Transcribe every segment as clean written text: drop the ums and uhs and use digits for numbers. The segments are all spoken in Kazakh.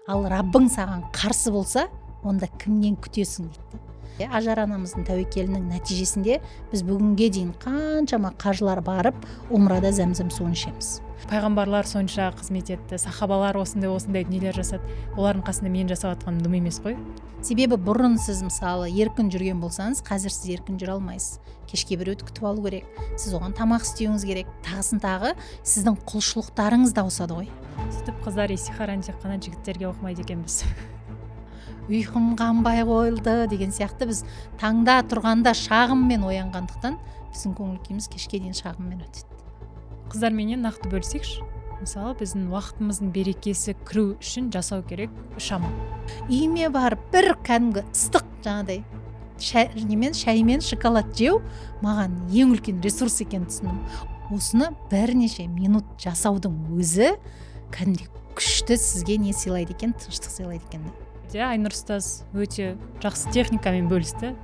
Ал Раббың саған қарсы болса, онда кімнен күтесің дейді. Ажар анамыздың тәуекелінің нәтижесінде біз бүгінге дейін қаншама қажылар барып, умрада зәмзәм суын ішеміз. Пайғамбарлар сонша қызмет етті, сахабалар осындай осындай дүниелер жасады, олардың қасында мен жасап жатқаным дым емес қой. Себебі бұрын сіз мысалы еркін жүрген болсаңыз, қазір сіз еркін жүре алмайсыз. Кешке біреуді күтіп алу керек, сіз оған тамақ істеуіңіз керек, тағысын тағы сіздің құлшылықтарыңыз да ауысады ғой. Сөйтіп қыздар истихараны тек қана жігіттерге оқымайды екенбіз. Ұйқым қанбай қойылды деген сияқты, біз таңда тұрғанда шағыммен оянғандықтан біздің көңіл күйіміз кешке дейін шағыммен өтеді. Қыздарменен нақты бөлісейікші. Мысалы, біздің уақытымыздың берекесі кіру үшін жасау керек үш амал. Үйіме барып бір кәдімгі ыстық жаңағыдай шай, немен, шаймен шоколад жеу маған ең үлкен ресурс екенін түсіндім. Осыны бірнеше минут жасаудың өзі кәдімгідей күшті сізге не сыйлайды екен, тыныштық сыйлайды екен. Де Айнұр ұстаз өте жақсы техникамен бөлісті.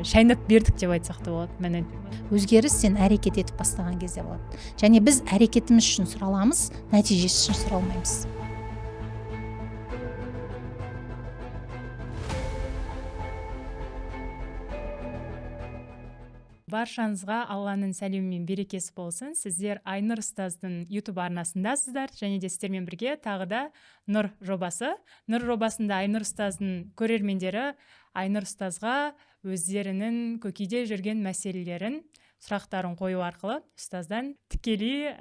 Шайнап бердік деп айтсақ та болады. Міне. Өзгеріс сен әрекет етіп бастаған кезде болады. Және біз әрекетіміз үшін сұраламыз, нәтижесі үшін сұралмаймыз. Баршаңызға Алланың сәлемі мен берекесі болсын. Сіздер Айнұр ұстаздың YouTube арнасындасыздар және де сіздермен бірге тағы да Нұр жобасы. Нұр жобасында Айнұр ұстаздың көрермендері Айнұр ұстазға өздерінің көкейде жүрген мәселелерін, сұрақтарын қою арқылы ұстаздан тікелей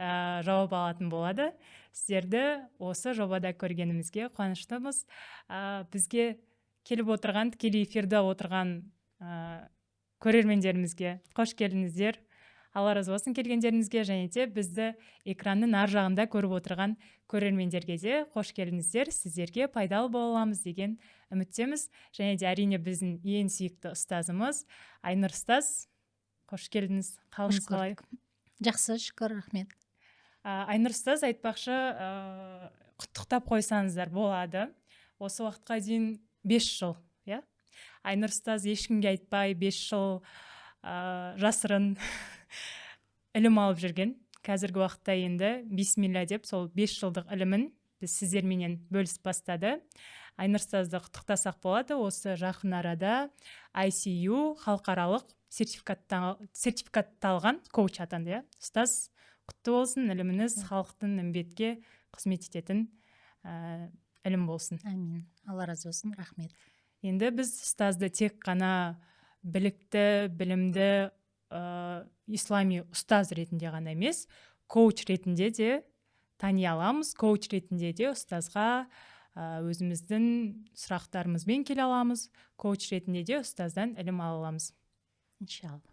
жауап алатын болады. Сіздерді осы жобада көргенімізге қуаныштымыз. Бізге келіп отырған, тікелей эфирде отырған көрермендерімізге қош келдіңіздер. Алла разы болсын келгендеріңізге, және де бізді экранның ар жағында көріп отырған көрермендерге де қош келдіңіздер. Сіздерге пайдалы бола аламыз деген үміттеміз. Және де әрине біздің ең сүйікті ұстазымыз Айнұр ұстаз, қош келдіңіз. Қалыңыз Қош қалай? көрдік. Жақсы, шүкір, рахмет. Айнұр ұстаз, айтпақшы, құттықтап қойсаңыздар болады. Осы уақытқа дейін 5 жыл, иә? Айнұр ұстаз ешкімге айтпай 5 жыл жасырын ілім алып жүрген. Қазіргі уақытта енді бисмилля деп сол 5 жылдық ілімін біз сіздерменен бөлісіп бастады. Айнұр ұстазды құттықтасақ болады. Осы жақын арада ICU халықаралық сертификатталған коуч атанды, иә? Ұстаз, құтты болсын, іліміңіз халықтың үмбетке қызмет ететін ілім болсын. Әмин. Алла разы болсын, рахмет. Енді біз ұстазды тек қана білікті, білімді, ислами ұстаз ретінде ғана емес, коуч ретінде де тани аламыз. Коуч ретінде де ұстазға өзіміздің сұрақтарымызбен келе аламыз. Коуч ретінде де ұстаздан ілім ала аламыз. Иншалла.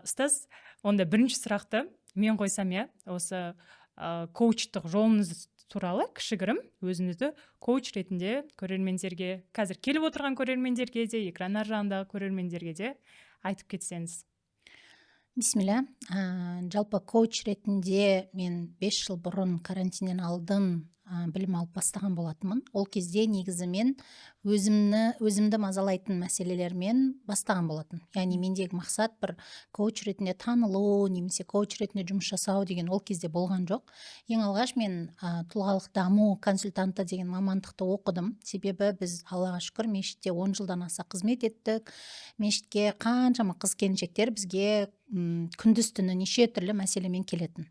Ұстаз, онда бірінші сұрақты мен қойсам, иә, осы коучтық жолыңыз туралы кішігірім өзіңізді коуч ретінде көрермендерге, қазір келіп отырған көрермендерге де, экран ар жағындағы көрермендерге де айтып кетсеңіз. Бисмилля. Жалпы коуч ретінде мен 5 жыл бұрын карантиннен алдын білім алып бастаған болатынмын. Ол кезде негізі мен өзімді мазалайтын мәселелермен бастаған болатын. Яғни мендегі мақсат бір коуч ретінде танылу немесе коуч ретінде жұмыс жасау деген ол кезде болған жоқ. Ең алғаш мен тұлғалық даму консультанты деген мамандықты оқыдым. Себебі біз, Аллаға шүкір, мешітте 10 жылдан аса қызмет еттік. Мешітке қаншама қыз келіншектер бізге күндіз түні неше түрлі мәселемен келетін.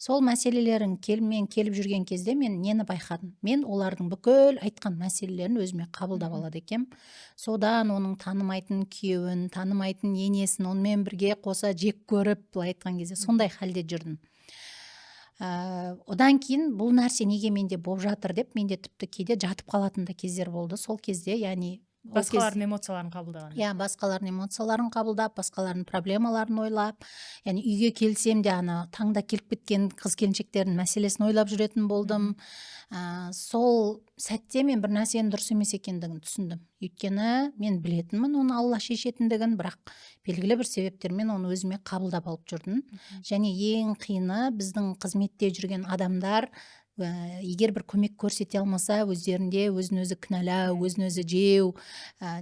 Сол мәселелерін мен келіп жүрген кезде мен нені байқадым? Мен олардың бүкіл айтқан мәселелерін өзіме қабылдап алады екенмін. Содан оның танымайтын күйеуін, танымайтын енесін, онымен бірге қоса жек көріп, былай айтқан кезде сондай халде жүрдім. Одан кейін бұл нәрсе неге менде болып жатыр деп, менде тіпті кейде жатып қалатын да кездер болды. Сол кезде, яғни ол кез Басқалардың эмоцияларын қабылдаған. Иә, басқалардың эмоцияларын қабылдап, басқалардың проблемаларын ойлап, яғни үйге келсем де ана таңда келіп кеткен қыз келіншектердің мәселесін ойлап жүретін болдым. Сол сәтте мен бір нәрсенің дұрыс емес екендігін түсіндім. Өйткені мен білетінмін оны Алла шешетіндігін, бірақ белгілі бір себептермен оны өзіме қабылдап алып жүрдім. Және ең қиыны, біздің қызметте жүрген адамдар, егер бір көмек көрсете алмаса, өздерінде өзін өзі кінәлау, өзін өзі жеу,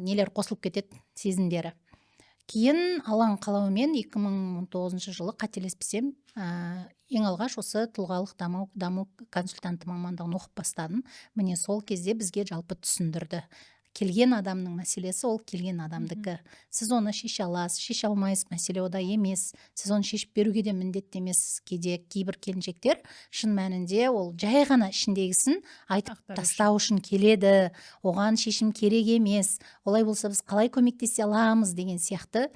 нелер қосылып кетеді сезімдері. Кейін Алланың қалауымен 2019 жылы, қателеспесем, ең алғаш осы тұлғалық даму консультанты мамандығын оқып бастадым. Міне, сол кезде бізге жалпы түсіндірді: келген адамның мәселесі ол келген адамдікі, сіз оны шеше аласыз, шеше алмайсыз, мәселе ода емес, сіз оны шешіп беруге де міндетті емессіз. Кейде кейбір келіншектер шын мәнінде ол жай ғана ішіндегісін айтып ақтару үшін. Тастау үшін келеді, оған шешім керек емес. Олай болса, біз қалай көмектесе аламыз деген сияқты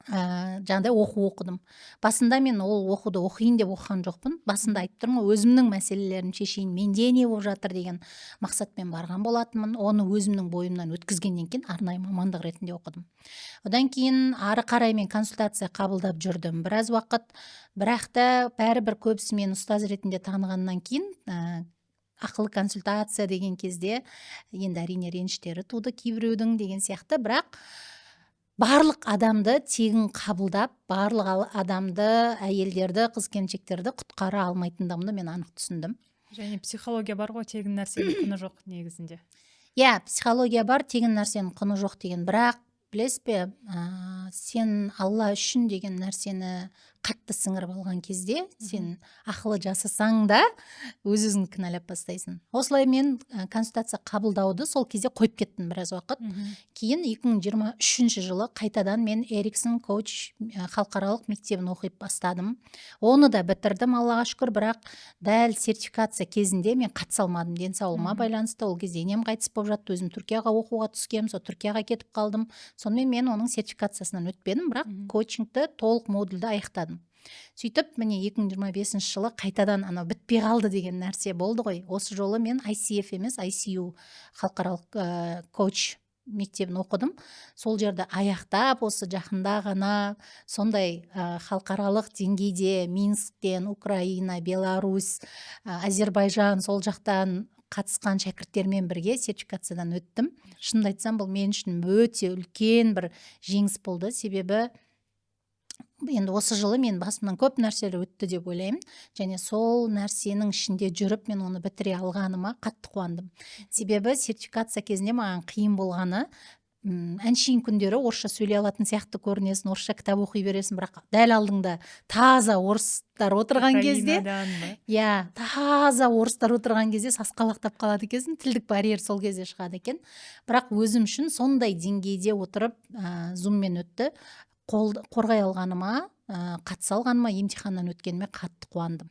жаңағыдай оқу оқыдым. Басында мен ол оқуды оқиын деп оқыған жоқпын. Басында айтып тұрмын ғой, өзімнің мәселелерімді шешейін, менде не болып жатыр деген мақсатпен барған болатынмын. Оны өзімнің бойымнан өткізгеннен кейін арнайы мамандық ретінде оқыдым. Одан кейін ары қарай мен консультация қабылдап жүрдім біраз уақыт, бірақ та бәрібір көбісі мені ұстаз ретінде танығаннан кейін ақылы консультация деген кезде енді, әрине, реніштері туды кейбіреудің деген сияқты. Бірақ барлық адамды тегін қабылдап, барлық адамды, әйелдерді, қыз келіншектерді құтқара алмайтындығымды мен анық түсіндім. Және психология бар ғой, тегін нәрсенің құны жоқ негізінде. Иә, психология бар, тегін нәрсенің құны жоқ деген. Бірақ білесіз бе, сен Алла үшін деген нәрсені қатты сіңіріп алған кезде, сен ақылы жасасаң да, өз өзіңді кінәлап бастайсың. Осылай мен консультация қабылдауды сол кезде қойып кеттім біраз уақыт. Кейін 2023 жылы қайтадан мен Эриксон коуч халықаралық мектебін оқи бастадым. Оны да бітірдім, Аллаға шүкір. Бірақ дәл сертификация кезінде мен қатыса алмадым денсаулығыма байланысты. Ол кезде енем қайтыс болып жатты, өзім Түркияға оқуға түскенмін, сол Түркияға кетіп қалдым. Сонымен мен оның сертификациясынан өтпедім, бірақ коучингті толық модульді аяқтадым. Сөйтіп, міне, 2025 жылы қайтадан анау бітпей қалды деген нәрсе болды ғой. Осы жолы мен ICF емес, ICU халықаралық коуч мектебін оқыдым. Сол жерді аяқтап, осы жақында ғана сондай халықаралық деңгейде Минсктен, Украина, Беларусь, Әзербайжан, сол жақтан қатысқан шәкірттермен бірге сертификациядан өттім. Шынымды айтсам, бұл мен үшін өте үлкен бір жеңіс болды. Себебі енді осы жылы мен басымнан көп нәрселер өтті деп ойлаймын және сол нәрсенің ішінде жүріп мен оны бітіре алғаныма қатты қуандым. Себебі сертификация кезінде маған қиын болғаны, әншейін күндері орысша сөйлей алатын сияқты көрінесің, орысша кітап оқи бересің, бірақ дәл алдыңда таза орыстар отырған кезде Украинадан ба? Иә, таза орыстар отырған кезде сасқалақтап қалады екенсің, тілдік барьер сол кезде шығады екен. Бірақ өзім үшін сондай деңгейде отырып, зуммен өтті, қол, қорғай алғаныма, қатыса алғаныма, емтиханнан өткеніме қатты қуандым.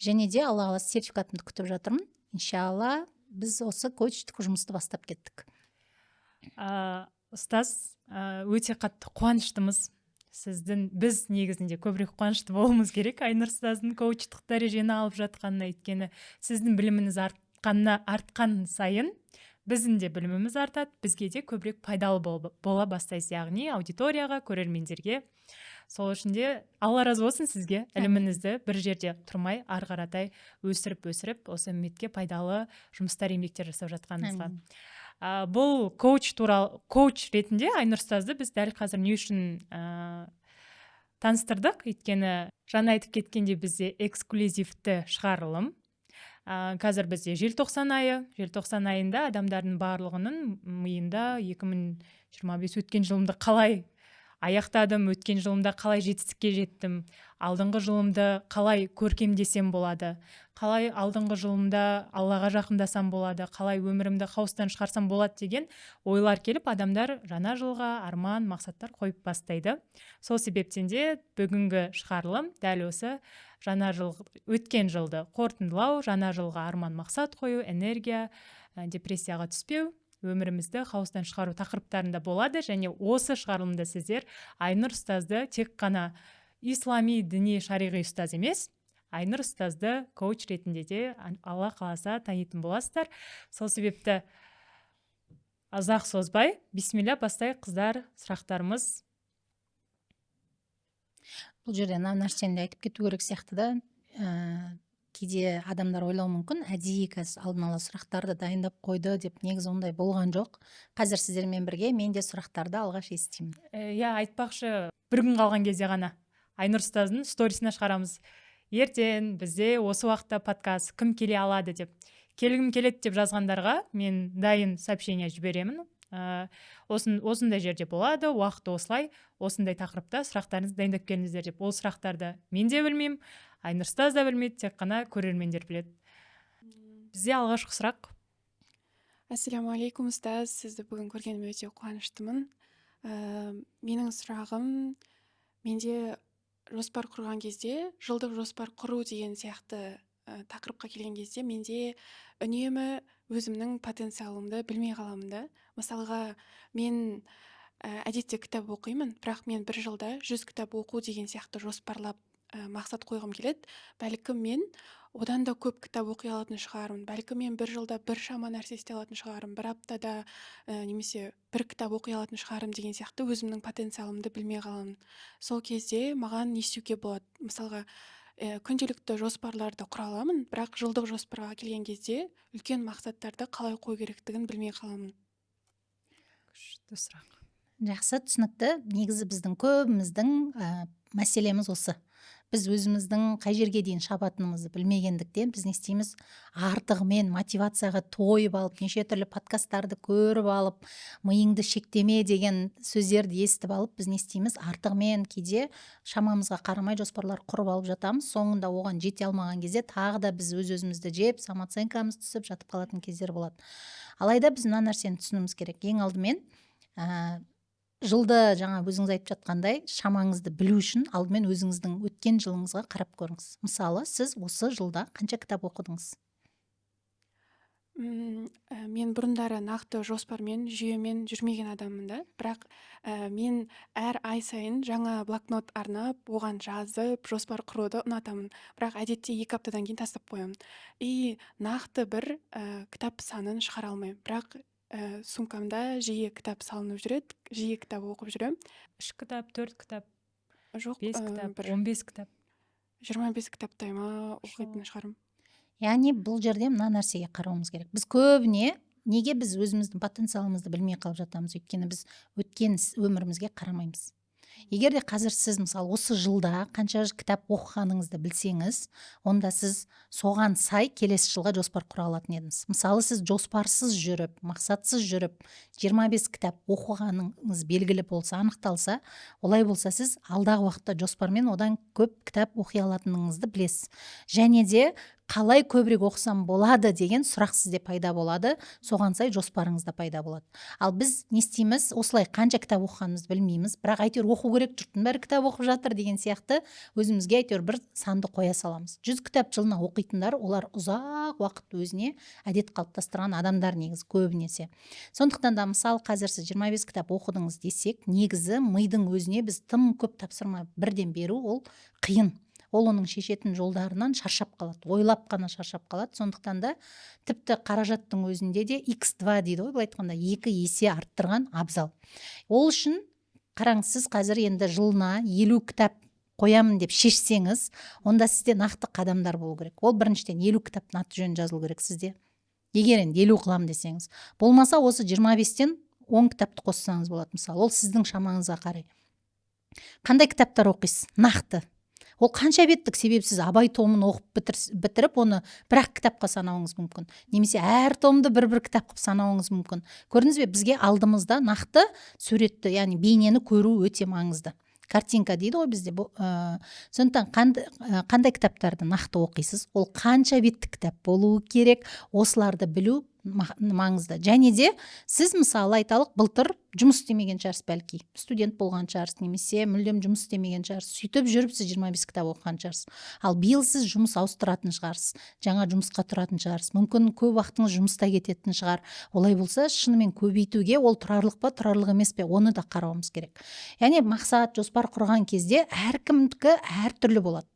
Және де, Алла қаласа, сертификатымды күтіп жатырмын. Иншалла, біз осы коучтық жұмысты бастап кеттік. Ұстаз, өте қатты қуаныштымыз сіздің. Біз негізінде көбірек қуанышты болуымыз керек Айнұр ұстаздың коучтық дәрежені алып жатқанына, өйткені сіздің біліміңіз артқан сайын біздің де біліміміз артады, бізге де көбірек пайдалы бола бастайсыз, яғни аудиторияға, көрермендерге. Сол үшін де Алла разы болсын сізге. Іліміңізді бір жерде тұрмай, ары қаратай өсіріп өсіріп, осы үмметке пайдалы жұмыстар, еңбектер жасап жатқаныңызға. Әмин. Бұл коуч туралы, коуч ретінде Айнұр ұстазды біз дәл қазір не үшін таныстырдық? Өйткені жаңа айтып кеткендей, бізде эксклюзивті шығарылым. Қазір бізде желтоқсан айы. Желтоқсан айында адамдардың барлығының миында 2025, өткен жылымды қалай аяқтадым, өткен жылымда қалай жетістікке жеттім, алдыңғы жылымды қалай көркемдесем болады, қалай алдыңғы жылымда Аллаға жақындасам болады, қалай өмірімді хаостан шығарсам болады деген ойлар келіп, адамдар жаңа жылға арман, мақсаттар қойып бастайды. Сол себептен де бүгінгі шығарылым дәл осы жаңа жыл, өткен жылды қорытындылау, жаңа жылға арман, мақсат қою, энергия, депрессияға түспеу, өмірімізді хаостан шығару тақырыптарында болады. Және осы шығарылымда сіздер Айнұр ұстазды тек қана ислами, діни, шариғи ұстаз емес, Айнұр ұстазды коуч ретінде де, Алла қаласа, танитын боласыздар. Сол себепті ұзақ созбай, бисмилля, бастайық, қыздар, сұрақтарымыз. Бұл жерде мына нәрсені де айтып кету керек сияқты да. Кейде адамдар ойлауы мүмкін, әдейі қазір алдын ала сұрақтарды дайындап қойды деп. Негізі ондай болған жоқ. Қазір сіздермен бірге мен де сұрақтарды алғаш естимін. Иә, айтпақшы, бір күн қалған кезде ғана Айнұр ұстаздың сторисіне шығарамыз: ертең бізде осы уақытта подкаст, кім келе алады деп. Келгім келеді деп жазғандарға мен дайын сообщение жіберемін. Осындай жерде болады, уақыт осылай, осындай тақырыпта сұрақтарыңызды дайындап келіңіздер деп. Ол сұрақтарды мен де білмеймін, Айнұр ұстаз да білмейді, тек қана көрермендер біледі. Бізде алғашқы сұрақ. Ассалаумағалейкум, ұстаз, сізді бүгін көргеніме өте қуаныштымын. Менің сұрағым, менде жоспар құрған кезде, жылдық жоспар құру деген сияқты тақырыпқа келген кезде менде үнемі өзімнің потенциалымды білмей қаламын да. Мысалға, мен әдетте кітап оқимын, бірақ мен бір жылда 100 кітап оқу деген сияқты жоспарлап мақсат қойғым келеді. Бәлкім, мен одан да көп кітап оқи алатын шығармын, бәлкім, мен бір жылда біршама нәрсе істей алатын шығармын, бір аптада немесе бір кітап оқи алатын шығармын деген сияқты өзімнің потенциалымды білмей қаламын. Сол кезде маған не істеуге болады? Мысалға, күнделікті жоспарларды құра аламын, бірақ жылдық жоспарға келген кезде үлкен мақсаттарды қалай қою керектігін білмей қаламын. Күшті сұрақ. Жақсы, түсінікті. Негізі біздің көбіміздің мәселеміз осы. Біз өзіміздің қай жерге дейін шабатынымызды білмегендіктен, біз не істейміз? Артығымен мотивацияға тойып алып, неше түрлі подкасттарды көріп алып, миыңды шектеме деген сөздерді естіп алып, біз не істейміз? Артығымен кейде шамамызға қарамай жоспарлар құрып алып жатамыз. Соңында оған жете алмаған кезде тағы да біз өз өзімізді жеп, самооценкамыз түсіп жатып қалатын кездер болады. Алайда біз мына нәрсені түсінуіміз керек. Ең алдымен жылды, жаңа өзіңіз айтып жатқандай, шамаңызды білу үшін алдымен өзіңіздің өткен жылыңызға қарап көріңіз. Мысалы, сіз осы жылда қанша кітап оқыдыңыз? Мен бұрындары нақты жоспармен, жүйемен жүрмеген адаммын да, бірақ мен әр ай сайын жаңа блокнот арнап, оған жазып, жоспар құруды ұнатамын. Бірақ әдетте 2 аптадан кейін тастап қоямын и нақты бір кітап санын шығара алмаймын. Бірақ сумкамда жиі кітап салынып жүреді, жиі кітап оқып жүремін. Үш кітап, төрт кітап? Жоқ. 5 кітап? Бір 15 кітап? 25 кітаптай ма оқитын шығармын. Яғни бұл жерде мына нәрсеге қарауымыз керек. Біз көбіне неге біз өзіміздің потенциалымызды білмей қалып жатамыз? Өйткені біз өткен өмірімізге қарамаймыз. Егер де қазір сіз, мысалы, осы жылда қанша кітап оқығаныңызды білсеңіз, онда сіз соған сай келесі жылға жоспар құра алатын едіңіз. Мысалы, сіз жоспарсыз жүріп, мақсатсыз жүріп, 25 кітап оқығаныңыз белгілі болса, анықталса, олай болса, сіз алдағы уақытта жоспармен одан көп кітап оқи алатыныңызды білесіз. Және де қалай көбірек оқысам болады деген сұрақ сізде пайда болады, соған сай жоспарыңыз да пайда болады. Ал біз не істейміз? Осылай қанша кітап оқығанымызды білмейміз, бірақ әйтеуір оқу керек, жұрттың бәрі кітап оқып жатыр деген сияқты өзімізге әйтеуір бір санды қоя саламыз. 100 кітап жылына оқитындар, олар ұзақ уақыт өзіне әдет қалыптастырған адамдар негізі көбінесе. Сондықтан да, мысалы, қазір сіз 25 кітап оқыдыңыз десек, негізі мидың өзіне біз тым көп тапсырма бірден беру ол қиын, ол оның шешетін жолдарынан шаршап қалады, ойлап қана шаршап қалады. Сондықтан да тіпті қаражаттың өзінде де x2 дейді ғой, былай айтқанда, 2 есе арттырған абзал. Ол үшін қараңыз, сіз қазір енді жылына 50 кітап қоямын деп шешсеңіз, онда сізде нақты қадамдар болу керек. Ол біріншіден, 50 кітаптың аты жөні жазылу керек сізде, егер енді 50 қыламын десеңіз. Болмаса, осы 25-тен 10 кітапты қоссаңыз болады. Мысалы, ол сіздің шамаңызға қарай. Қандай кітаптар оқисыз нақты, ол қанша беттік? Себебі сіз Абай томын оқып бітіріп, оны бір ақ кітапқа санауыңыз мүмкін немесе әр томды бір бір кітап қылып санауыңыз мүмкін. Көрдіңіз бе, бізге алдымызда нақты суретті, яғни бейнені көру өте маңызды. Картинка дейді ғой бізде. Бұл, сондықтан қандай кітаптарды нақты оқисыз, ол қанша беттік кітап болуы керек, осыларды білу маңызды. Және де сіз, мысалы, айталық, былтыр жұмыс істемеген шығарсыз, бәлки студент болған шығарсыз немесе мүлдем жұмыс істемеген шығарсыз. Сөйтіп жүріп сіз 25 кітап оқыған шығарсыз. Ал биыл сіз жұмыс ауыстыратын шығарсыз, жаңа жұмысқа тұратын шығарсыз, мүмкін, көп уақытыңыз жұмыста кететін шығар. Олай болса, шынымен көбейтуге ол тұрарлық па, тұрарлық емес пе, оны да қарауымыз керек. Яғни мақсат, жоспар құрған кезде әркімдікі әртүрлі болады.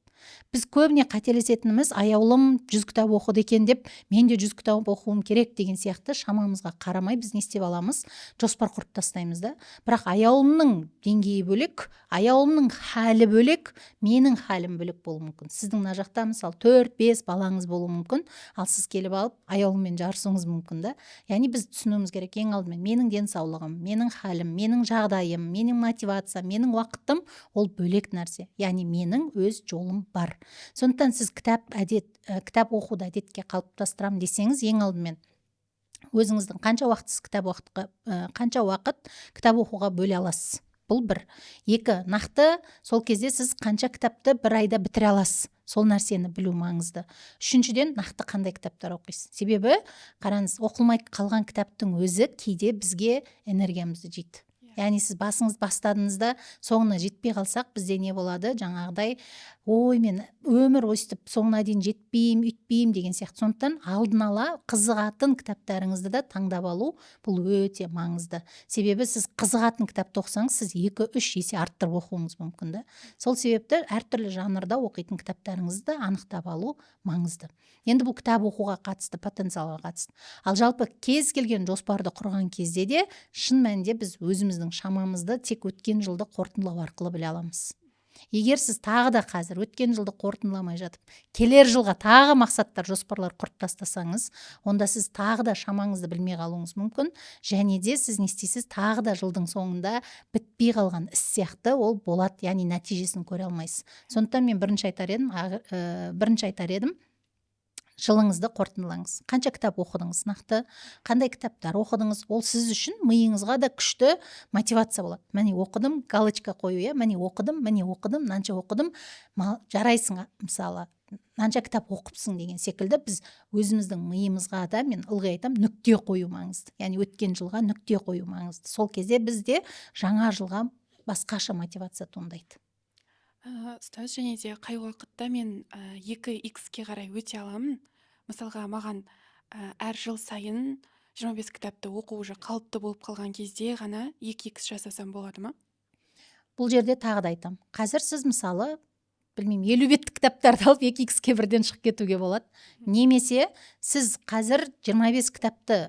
Біз көбіне қателесетініміз, Аяулым 100 кітап оқыды екен деп, мен де 100 кітап оқуым керек деген сияқты шамамызға қарамай біз не істеп аламыз? Жоспар құрып тастаймыз да. Бірақ Аяулымның деңгейі бөлек, Аяулымның халі бөлек, менің халім бөлек болуы мүмкін. Сіздің мына жақта, мысалы, төрт бес балаңыз болуы мүмкін, ал сіз келіп алып Аяулыммен жарысуыңыз мүмкін да. Яғни біз түсінуіміз керек: ең алдымен менің денсаулығым, менің халім, менің жағдайым, менің мотивациям, менің уақытым ол бөлек нәрсе. Яғни менің өз жолым бар. Сондықтан сіз кітап оқуды әдетке қалыптастырамын десеңіз, ең алдымен Өзіңіздің қанша уақыт сіз кітап уақытқа, қанша уақыт кітап оқуға бөле аласыз? Бұл бір. Екі, нақты сол кезде сіз қанша кітапты бір айда бітіре аласыз? Сол нәрсені білу маңызды. Үшіншіден, нақты қандай кітаптар оқисыз? Себебі қараңыз, оқылмай қалған кітаптың өзі кейде бізге энергиямызды жейді. Яғни сіз басыңыз бастадыңыз да, соңына жетпей қалсақ, бізде не болады? Жаңағыдай, ой, мен өмір өстіп соңына дейін жетпеймін, үйтпеймін деген сияқты. Сондықтан алдын ала қызығатын кітаптарыңызды да таңдап алу бұл өте маңызды. Себебі сіз қызығатын кітапты оқысаңыз, сіз 2-3 есе арттырып оқуыңыз мүмкін да. Сол себепті әртүрлі жанрда оқитын кітаптарыңызды анықтап алу маңызды. Енді бұл кітап оқуға қатысты, потенциалға қатысты. Ал жалпы кез келген жоспарды құрған кезде де шын мәнінде біз өзіміздің шамамызды тек өткен жылды қорытындылау арқылы біле аламыз. Егер сіз тағы да қазір өткен жылды қорытындыламай жатып, келер жылға тағы мақсаттар, жоспарлар құрып тастасаңыз, онда сіз тағы да шамаңызды білмей қалуыңыз мүмкін. Және де сіз не істейсіз? Тағы да жылдың соңында бітпей қалған іс сияқты ол болады, яғни нәтижесін көре алмайсыз. Сондықтан мен бірінші айтар едім, жылыңызды қорытындылаңыз. Қанша кітап оқыдыңыз, нақты қандай кітаптар оқыдыңыз, ол сіз үшін миыңызға да күшті мотивация болады. Міне оқыдым, галочка қою, иә, міне оқыдым, міне оқыдым, мынанша оқыдым, жарайсың, мысалы, мынанша кітап оқыпсың деген секілді. Біз өзіміздің миымызға да, мен ылғи айтамын, нүкте қою маңызды. Яғни өткен жылға нүкте қою маңызды. Сол кезде бізде жаңа жылға басқаша мотивация туындайды. Ұстаз, және де қай уақытта мен 2 икске қарай өте аламын? Мысалға, маған әр жыл сайын 25 кітапты оқу уже қалыпты болып қалған кезде ғана 2 икс жасасам болады ма? Бұл жерде тағы да айтамын. Қазір сіз, мысалы, білмеймін, 50 беттік кітаптарды алып, 2 икске бірден шығып кетуге болады. Немесе сіз қазір 25 кітапты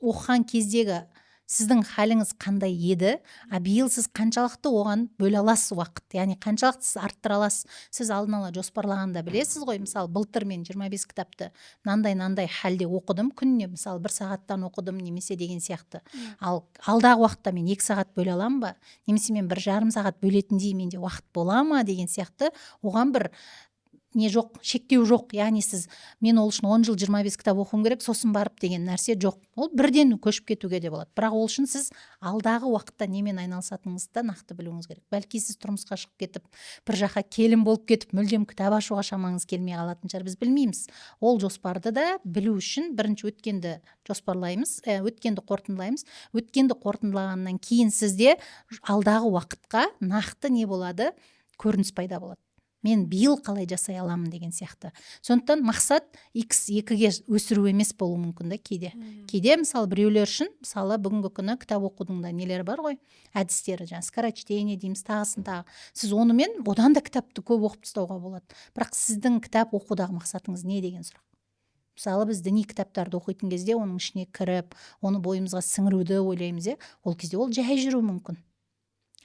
оқыған кездегі сіздің халіңіз қандай еді, а биыл сіз қаншалықты оған бөле аласыз уақыт, яғни қаншалықты сіз арттыра аласыз? Сіз алдын ала жоспарлағанда білесіз ғой. Мысалы, былтыр мен 25 кітапты мынандай мынандай халде оқыдым, күніне, мысалы, бір сағаттан оқыдым немесе деген сияқты. Ал алдағы уақытта мен 2 сағат бөле аламын ба, немесе мен 1,5 сағат бөлетіндей менде уақыт бола ма деген сияқты, оған бір не жоқ, шектеу жоқ. Яғни сіз мен ол үшін 10 жыл 25 кітап оқуым керек, сосын барып деген нәрсе жоқ. Ол бірден көшіп кетуге де болады. Бірақ ол үшін сіз алдағы уақытта немен айналысатыныңызды да нақты білуіңіз керек. Бәлки, сіз тұрмысқа шығып кетіп, бір жаққа келін болып кетіп, мүлдем кітап ашуға шамаңыз келмей қалатын шығар, біз білмейміз. Ол жоспарды да білу үшін бірінші өткенді жоспарлаймыз, өткенді қорытындылаймыз. Өткенді қорытындылағаннан кейін сізде алдағы уақытқа нақты не болады, көрініс пайда болады, мен биыл қалай жасай аламын деген сияқты. Сондықтан мақсат x екіге өсіру емес болуы мүмкін да кейде. Кейде, мысалы, біреулер үшін, мысалы, бүгінгі күні кітап оқудың да нелері бар ғой, әдістері, жаңағы скорочтение дейміз, тағысын тағы. Сіз онымен одан да кітапты көп оқып тастауға болады. Бірақ сіздің кітап оқудағы мақсатыңыз не деген сұрақ. Мысалы, біз діни кітаптарды оқитын кезде оның ішіне кіріп, оны бойымызға сіңіруді ойлаймыз, иә. Ол кезде ол жай жүруі мүмкін.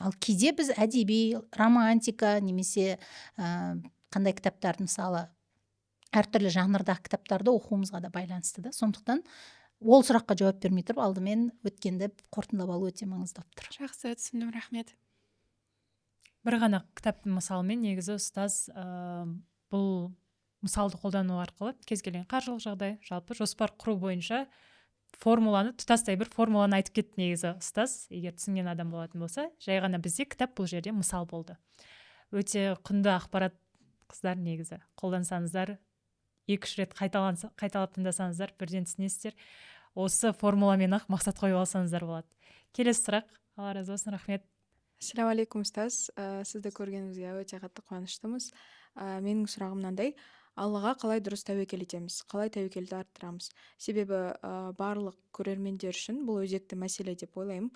Ал кейде біз әдеби, романтика немесе қандай кітаптарды, мысалы, әртүрлі жанрдағы кітаптарды оқуымызға да байланысты да. Сондықтан ол сұраққа жауап бермей тұрып, алдымен өткенді қорытындылап алу өте маңызды болып тұр. Жақсы, түсіндім, рахмет. Бір ғана кітаптың мысалымен негізі ұстаз бұл мысалды қолдану арқылы кез келген қаржылық жағдай, жалпы жоспар құру бойынша формуланы, тұтастай бір формуланы айтып кетті негізі ұстаз, егер түсінген адам болатын болса. Жай ғана бізде кітап бұл жерде мысал болды. Өте құнды ақпарат, қыздар, негізі қолдансаңыздар, 2-3 рет қайталап тыңдасаңыздар, бірден түсінесіздер. Осы формуламен ақ мақсат қойып алсаңыздар болады. Келесі сұрақ. Алла разы болсын, рахмет. Ассаляму алейкум, ұстаз. Сізді көргенімізге өте қатты қуаныштымыз. Менің сұрағым мынандай: Аллаға қалай дұрыс тәуекел етеміз, қалай тәуекелді арттырамыз? Себебі барлық көрермендер үшін бұл өзекті мәселе деп ойлаймын.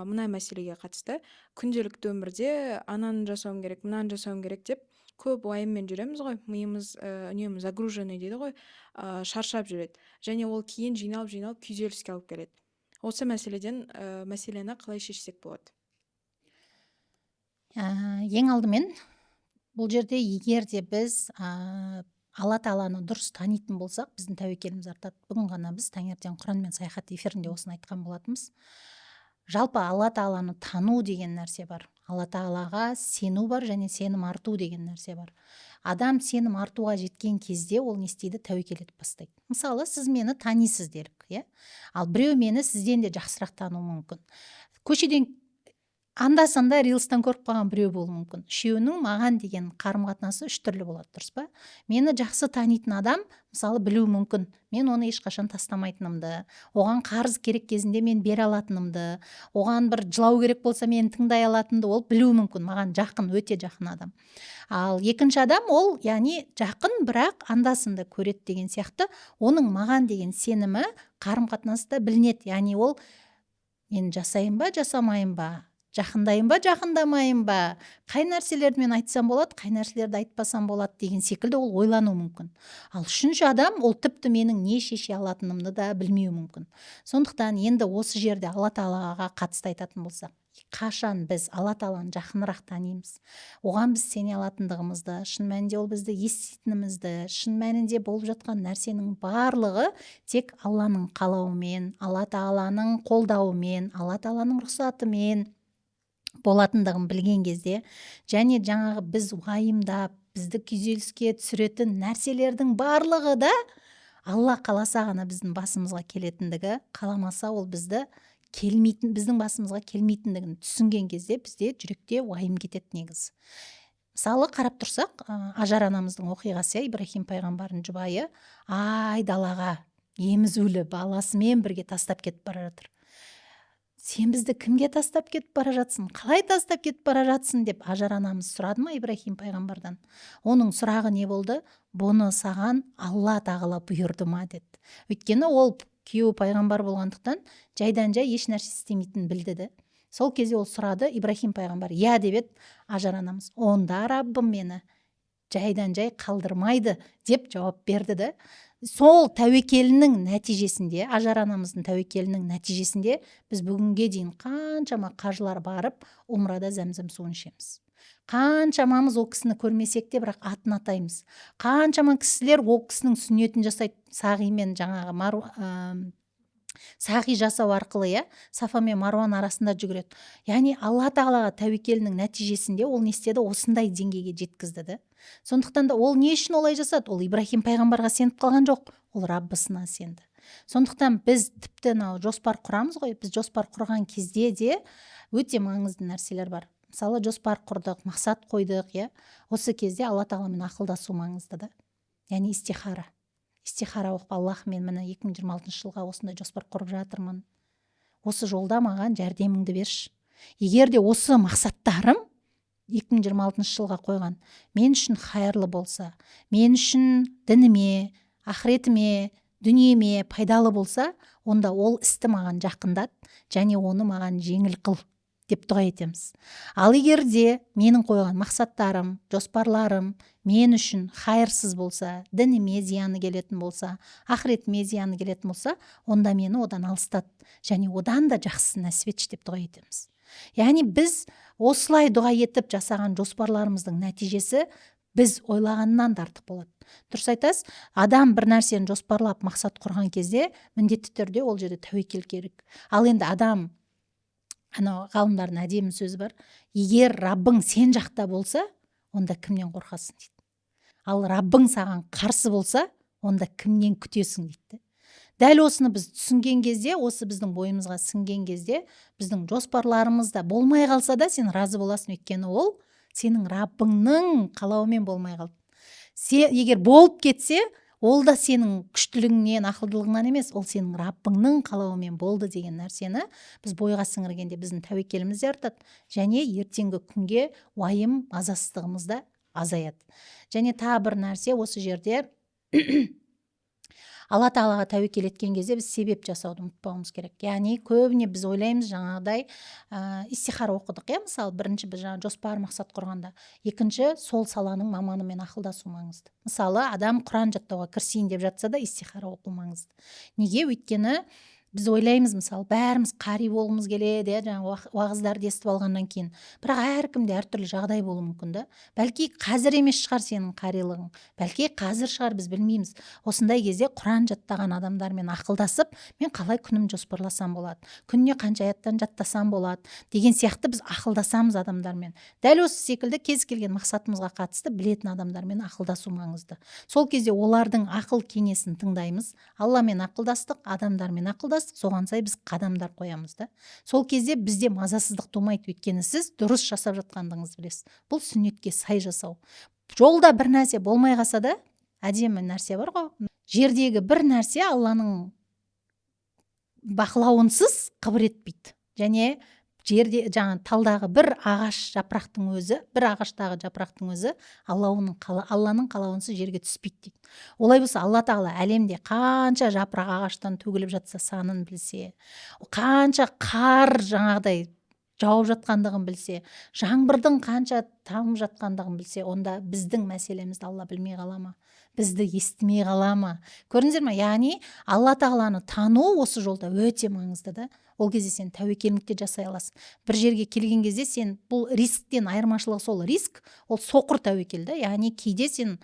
Мына мәселеге қатысты күнделікті өмірде ананы жасауым керек, мынаны жасауым керек деп көп уайыммен жүреміз ғой. Миымыз үнемі загруженный дейді ғой, шаршап жүреді және ол кейін жиналып жиналып күйзеліске алып келеді. Осы мәселені қалай шешсек болады? Ең алдымен бұл жерде егер де біз Алла Тағаланы дұрыс танитын болсақ, біздің тәуекеліміз артады. Бүгін ғана біз таңертең Құранмен саяхат эфирінде осыны айтқан болатынбыз. Жалпы Алла Тағаланы тану деген нәрсе бар, Алла Тағалаға сену бар және сенім арту деген нәрсе бар. Адам сенім артуға жеткен кезде ол не істейді? Тәуекел етіп бастайды. Мысалы, сіз мені танисыз делік, иә? Ал біреу мені сізден де жақсырақ тануы мүмкін. Көшеден анда-санда рилстан көріп қалған біреу болуы мүмкін. Үшеуінің маған деген қарым-қатынасы үш түрлі болады, дұрыс па? Мені жақсы танитын адам, мысалы, білуі мүмкін, мен оны ешқашан тастамайтынымды, оған қарыз керек кезінде мен бере алатынымды, оған бір жылау керек болса мені тыңдай алатынымды ол білуі мүмкін. Маған жақын, өте жақын адам. Ал екінші адам ол, яғни жақын, бірақ анда-санда көреді деген сияқты, оның маған деген сенімі қарым-қатынаста білінеді. Яғни ол мен жасайын ба, жасамайын ба, жақындайын ба, жақындамайын ба, қай нәрселерді мен айтсам болады, қай нәрселерді айтпасам болады деген секілді ол ойлануы мүмкін. Ал үшінші адам ол тіпті менің не шеше алатынымды да білмеуі мүмкін. Сондықтан енді осы жерде Алла тағалаға қатысты айтатын болсақ, қашан біз Алла тағаланы жақынырақ танимыз, оған біз сене алатындығымызды, шын мәнінде ол бізді еститінімізді, шын мәнінде болып жатқан нәрсенің барлығы тек Алланың қалауымен, Алла тағаланың қолдауымен, Алла тағаланың рұқсатымен болатындығын білген кезде, және жаңағы біз уайымдап, бізді күйзеліске түсіретін нәрселердің барлығы да Алла қаласа ғана біздің басымызға келетіндігі, қаламаса ол бізді келмейтін, біздің басымызға келмейтіндігін түсінген кезде бізде жүректе уайым кетеді негізі. Мысалы, қарап тұрсақ, Ажар анамыздың оқиғасы, Ибрахим пайғамбардың жұбайы айдалаға емізулі баласымен бірге тастап кетіп бара жатыр. Сен бізді кімге тастап кетіп бара жатсың, қалай тастап кетіп бара жатсың деп Ажар анамыз сұрады ма Ибрахим пайғамбардан? Оның сұрағы не болды? Бұны саған Алла тағала бұйырды ма деді. Өйткені ол күйеуі пайғамбар болғандықтан жайдан жай еш нәрсе істемейтінін білді де. Сол кезде ол сұрады, Ибрахим пайғамбар иә деп еді, Ажар анамыз онда Раббым мені жайдан жай қалдырмайды деп жауап берді де. Сол тәуекелінің нәтижесінде, Ажар анамыздың тәуекелінің нәтижесінде біз бүгінге дейін қаншама қажылар барып умрада зәмзәм суын ішеміз. Қаншамамыз ол кісіні көрмесек те, бірақ атын атаймыз. Қаншама кісілер ол кісінің сүннетін жасайды, сағимен жаңағы сағи жасау арқылы, иә, Сафа мен Маруан арасында жүгіреді. Яғни Алла тағалаға тәуекелінің нәтижесінде ол не істеді? Осындай деңгейге жеткізді да. Сондықтан да ол не үшін олай жасады? Ол Ибрахим пайғамбарға сеніп қалған жоқ, ол Раббысына сенді. Сондықтан біз тіпті мынау жоспар құрамыз ғой, біз жоспар құрған кезде де өте маңызды нәрселер бар. Мысалы, жоспар құрдық, мақсат қойдық, иә. Осы кезде Алла тағаламен ақылдасу маңызды да. Яғни истихара. Истихара оқып, Аллах, мен міне 2026 жылға осындай жоспар құрып жатырмын. Осы жолда маған жәрдеміңді берші. Егер де осы мақсаттарым 2026 жылға қойған мен үшін хайырлы болса, мен үшін дініме, ақыретіме, дүниеме пайдалы болса, онда ол істі маған жақындат және оны маған жеңіл қыл деп дұға етеміз. Ал егер де менің қойған мақсаттарым, жоспарларым мен үшін хайырсыз болса, дініме зияны келетін болса, ақыретіме зияны келетін болса, онда мені одан алыстат және одан да жақсысын нәсіп етші деп дұға етеміз. Яғни біз осылай дұға етіп жасаған жоспарларымыздың нәтижесі біз ойлағаннан да артық болады. Дұрыс айтасыз, адам бір нәрсені жоспарлап мақсат құрған кезде міндетті түрде ол жерде тәуекел керек. Ал енді адам, анау ғалымдардың әдемі сөзі бар, егер Раббың сен жақта болса, онда кімнен қорқасың дейді. Ал Раббың саған қарсы болса, онда кімнен күтесің дейді. Дәл осыны біз түсінген кезде, осы біздің бойымызға сіңген кезде, біздің жоспарларымыз да болмай қалса да сен разы боласың, өйткені ол сенің Раббыңның қалауымен болмай қалды. Егер болып кетсе, ол да сенің күштілігіңнен, ақылдылығыңнан емес, ол сенің Раббыңның қалауымен болды деген нәрсені біз бойға сіңіргенде біздің тәуекеліміз де артады және ертеңгі күнге уайым, мазасыздығымыз да азаяды. Және тағы бір нәрсе осы жерде, Алла тағалаға тәуекел еткен кезде біз себеп жасауды ұмытпауымыз керек. Яғни көбіне біз ойлаймыз жаңағыдай, истихара оқыдық, иә, мысалы, бірінші біз жаңа жоспар, мақсат құрғанда, екінші сол саланың маманымен ақылдасу маңызды. Мысалы, адам Құран жаттауға кірісейін деп жатса да истихара оқу маңызды. Неге? Өйткені Біз ойлаймыз, мысалы, бәріміз қари болғымыз келеді, иә, жаңағы уағыздарды естіп алғаннан кейін. Бірақ әркімде әртүрлі жағдай болуы мүмкін да. Бәлки қазір емес шығар сенің қарилығың, бәлки қазір шығар, біз білмейміз. Осындай кезде Құран жаттаған адамдармен ақылдасып, мен қалай күнімді жоспарласам болады, күніне қанша аяттан жаттасам болады деген сияқты біз ақылдасамыз адамдармен. Дәл осы секілді кез келген мақсатымызға қатысты білетін адамдармен ақылдасу маңызды. Сол кезде олардың ақыл кеңесін тыңдаймыз. Алламен ақылдастық, адамдармен ақылдастық, соған сай біз қадамдар қоямыз да. Сол кезде бізде мазасыздық тумайды, өйткені сіз дұрыс жасап жатқандығыңызды білесіз. Бұл сүннетке сай жасау. Жолда бір нәрсе болмай қалса да, әдемі нәрсе бар ғой, жердегі бір нәрсе Алланың бақылауынсыз қыбыр етпейді. Және жерде жаңа талдағы бір ағаш жапырақтың өзі, бір ағаштағы жапырақтың өзі Алланың қалауынсыз жерге түспейді дейді. Олай болса, Алла тағала әлемде қанша жапырақ ағаштан төгіліп жатса санын білсе, қанша қар жаңағыдай жауып жатқандығын білсе, жаңбырдың қанша тамып жатқандығын білсе, онда біздің мәселемізді Алла білмей қала ма? Бізді естімей қала ма? Көрдіңіздер ме? Яғни Алла тағаланы тану осы жолда өте маңызды да. Ол кезде сен тәуекелдік те жасай аласың. Бір жерге келген кезде сен бұл рисктен айырмашылығы сол, риск ол соқыр тәуекел да, яғни кейде сен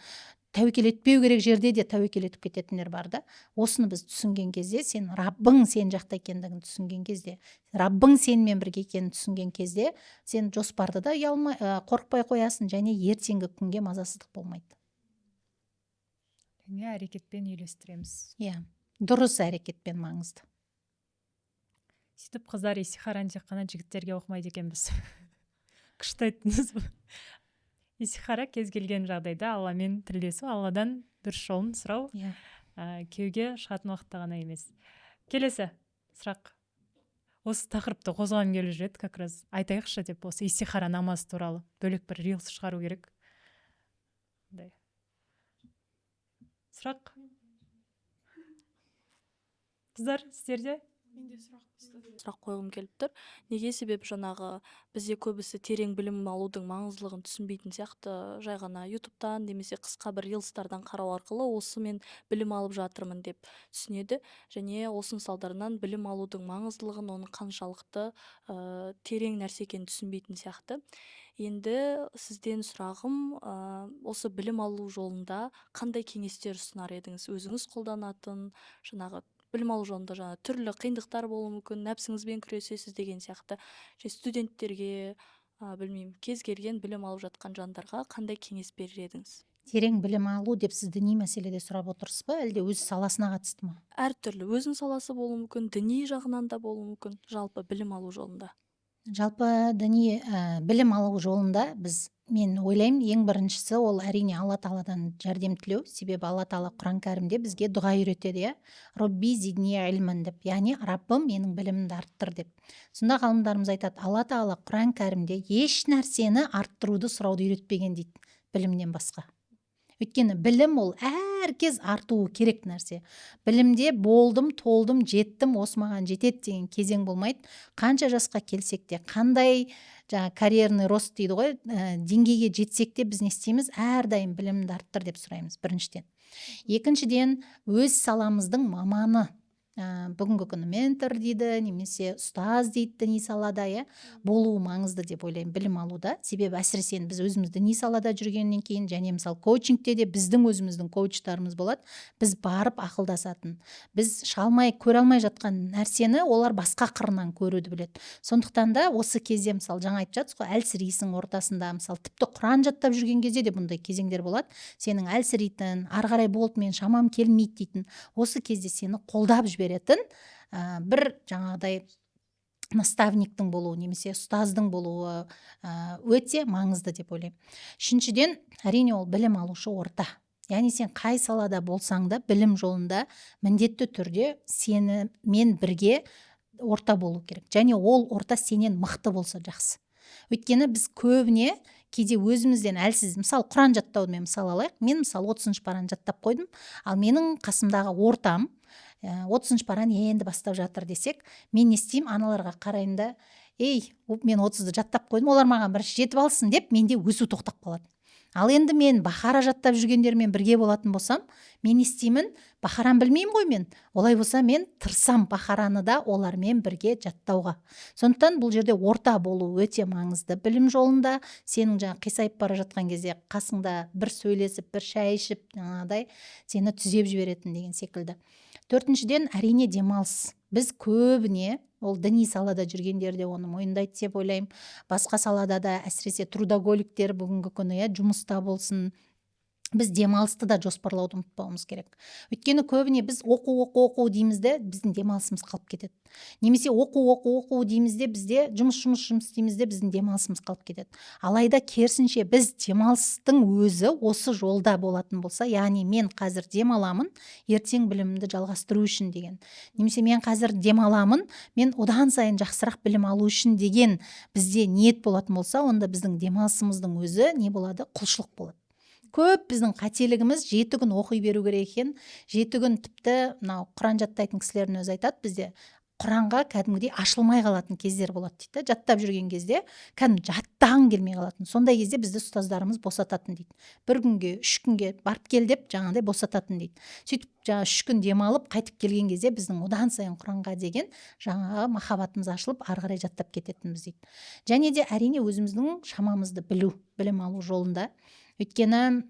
тәуекел етпеу керек жерде де тәуекел етіп кететіндер бар да. Осыны біз түсінген кезде, сен Раббың сен жақта екендігін түсінген кезде, Раббың сенімен бірге екенін түсінген кезде, сен жоспарды да ұялмай, қорықпай қоясың және ертеңгі күнге мазасыздық болмайды. Және әрекетпен үйлестіреміз. Иә, дұрыс әрекетпен маңызды. Сөйтіп қыздар истихараны тек қана жігіттерге оқымайды екенбіз. Күшті айттыңыз. Истихара кез келген жағдайда Алламен тілдесу, Алладан дұрыс жолын сұрау, Иә. Күйеуге шығатын уақытта ғана емес. Келесі сұрақ. Осы тақырыпты қозғағым келіп жүреді, как раз айтайықшы деп, осы истихара намаз туралы бөлек бір рилс шығару керек. Сұрақ? Қыздар, сіздерде? Менде сұрақ. Сұрақ қойғым келіп тұр. Неге? Себебі жаңағы бізде көбісі терең білім алудың маңыздылығын түсінбейтін сияқты. Жай ғана ютубтан немесе қысқа бір рилстардан қарау арқылы осы мен білім алып жатырмын деп түсінеді және осының салдарынан білім алудың маңыздылығын, оның қаншалықты терең нәрсе екенін түсінбейтін сияқты. Енді сізден сұрағым, осы білім алу жолында қандай кеңестер ұсынар едіңіз, өзіңіз қолданатын? Жаңағы білім алу жолында жаңа түрлі қиындықтар болуы мүмкін, нәпсіңізбен күресесіз деген сияқты. Және студенттерге, білмеймін, кез келген білім алып жатқан жандарға қандай кеңес берер едіңіз? Терең білім алу деп сіз діни мәселеде сұрап отырсыз ба, әлде өз саласына қатысты ма? Әртүрлі, өзінің саласы болуы мүмкін, діни жағынан да болуы мүмкін, жалпы білім алу жолында. Жалпы діни білім алу жолында біз, мен ойлаймын, ең біріншісі ол, әрине, Алла тағаладан жәрдем тілеу. Себебі Алла тағала Құран кәрімде бізге дұға үйретеді, иә, «Робби зидни илман» деп, яғни Раббым, менің білімімді арттыр деп. Сонда ғалымдарымыз айтады, Алла тағала Құран кәрімде еш нәрсені арттыруды сұрауды үйретпеген дейді білімнен басқа. Өйткені білім ол әркез артуы керек нәрсе. Білімде болдым, толдым, жеттім, осы маған жетеді деген кезең болмайды. Қанша жасқа келсек те, қандай жаңа карьерный рост дейді ғой, деңгейге жетсек те, біз не істейміз? Әрдайым білімімді арттыр деп сұраймыз, біріншіден. Екіншіден, өз саламыздың маманы, бүгінгі күні ментор дейді немесе ұстаз дейді діни салада, иә, болуы маңызды деп ойлаймын білім алуда. Себебі әсіресе енді біз өзіміз діни салада жүргеннен кейін және мысалы коучингте де біздің өзіміздің коучтарымыз болады, біз барып ақылдасатын. Біз шыға көре алмай жатқан нәрсені олар басқа қырынан көруді біледі. Сондықтан да осы кезде, мысалы, жаңа айтып жатсыз ғой, әлсірейсің ортасында. Мысалы, тіпті Құран жаттап жүрген кезде де бұндай кезеңдер болады, сенің әлсірейтін, ары қарай болды, мен шамам келмейді дейтін. Осы кезде сені қолдап жіберетін бір жаңағыдай наставниктің болуы немесе ұстаздың болуы өте маңызды деп ойлаймын. Үшіншіден, әрине, ол білім алушы орта. Яғни сен қай салада болсаң да, білім жолында міндетті түрде сені мен бірге орта болу керек және ол орта сенен мықты болса жақсы. Өйткені біз көбіне кейде өзімізден әлсіз, мысалы, Құран жаттауды мен мысал алайық. Мен, мысалы, 30-параны жаттап қойдым, ал менің қасымдағы ортам 30-параны енді бастап жатыр десек, мен не істеймін? Аналарға қараймын да, ей, мен 30-ды жаттап қойдым, олар маған бірінші жетіп алсын деп, менде өсу тоқтап қалады. Ал енді мен Бахара жаттап жүргендермен бірге болатын болсам, мен не істеймін? Бахараны білмеймін ғой мен. Олай болса, мен тырысам Бахараны да олармен бірге жаттауға. Сондықтан бұл жерде орта болу өте маңызды білім жолында. Сенің жаңағы қисайып бара жатқан кезде қасыңда бір сөйлесіп, бір шай ішіп, жаңағыдай сені түзеп жіберетін деген секілді. Төртіншіден, әрине, демалыс. Біз көбіне, ол діни салада жүргендер де оны мойындайды деп ойлаймын, басқа салада да, әсіресе трудоголиктер бүгінгі күні, иә, жұмыста болсын, біз демалысты да жоспарлауды ұмытпауымыз керек. Өйткені көбіне біз оқу, оқу, оқу дейміз де, біздің демалысымыз қалып кетеді. Немесе оқу, оқу, оқу дейміз де, бізде жұмыс, жұмыс, жұмыс дейміз де, біздің демалысымыз қалып кетеді. Алайда керісінше, біз демалыстың өзі осы жолда болатын болса, яғни мен қазір демаламын, ертең білімімді жалғастыру үшін деген, немесе мен қазір демаламын, мен одан сайын жақсырақ білім алу үшін деген бізде ниет болатын болса, онда біздің демалысымыздың өзі не болады? Құлшылық болады. Көп біздің қателігіміз: 7 күн оқи беру керек екен, 7 күн. Тіпті мынау Құран жаттайтын кісілердің өзі айтады, бізде Құранға кәдімгідей ашылмай қалатын кездер болады дейді да. Жаттап жүрген кезде кәдімгі жаттағың келмей қалатын. Сондай кезде бізді ұстаздарымыз босататын дейді, бір күнге, 3 күнге барып кел деп, жаңағыдай босататын дейді. Сөйтіп жаңағы 3 күн демалып қайтып келген кезде біздің одан сайын Құранға деген жаңағы махаббатымыз ашылып, ары қарай жаттап кететінбіз дейді. Және де, әрине, өзіміздің шамамызды білу білім алу жолында. Өйткені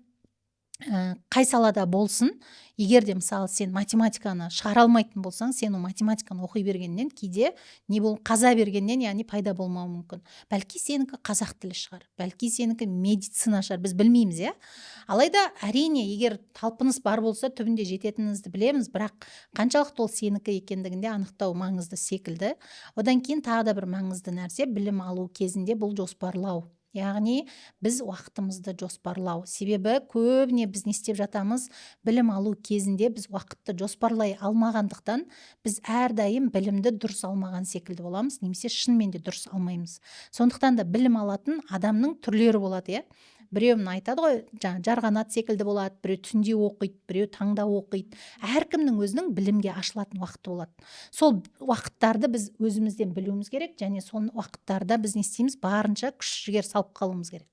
қай салада болсын, егер де, мысалы, сен математиканы шығара алмайтын болсаң, сен ол математиканы оқи бергеннен кейде не бол, қаза бергеннен, яғни пайда болмауы мүмкін. Бәлки, сенікі қазақ тілі шығар, бәлки, сенікі медицина шығар, біз білмейміз, иә. Алайда, әрине, егер талпыныс бар болса, түбінде жететініңізді білеміз, бірақ қаншалықты ол сенікі екендігін де анықтау маңызды секілді. Одан кейін тағы да бір маңызды нәрсе білім алу кезінде — бұл жоспарлау, яғни біз уақытымызды жоспарлау. Себебі көбіне біз не істеп жатамыз? Білім алу кезінде біз уақытты жоспарлай алмағандықтан, біз әрдайым білімді дұрыс алмаған секілді боламыз немесе шынымен де дұрыс алмаймыз. Сондықтан да білім алатын адамның түрлері болады, иә. Біреу, мына айтады ғой, жаңағы жарғанат секілді болады, біреу түнде оқиды, біреу таңда оқиды. Әркімнің өзінің білімге ашылатын уақыты болады. Сол уақыттарды біз өзімізден білуіміз керек және сол уақыттарда біз не істейміз? Барынша күш жігер салып қалуымыз керек.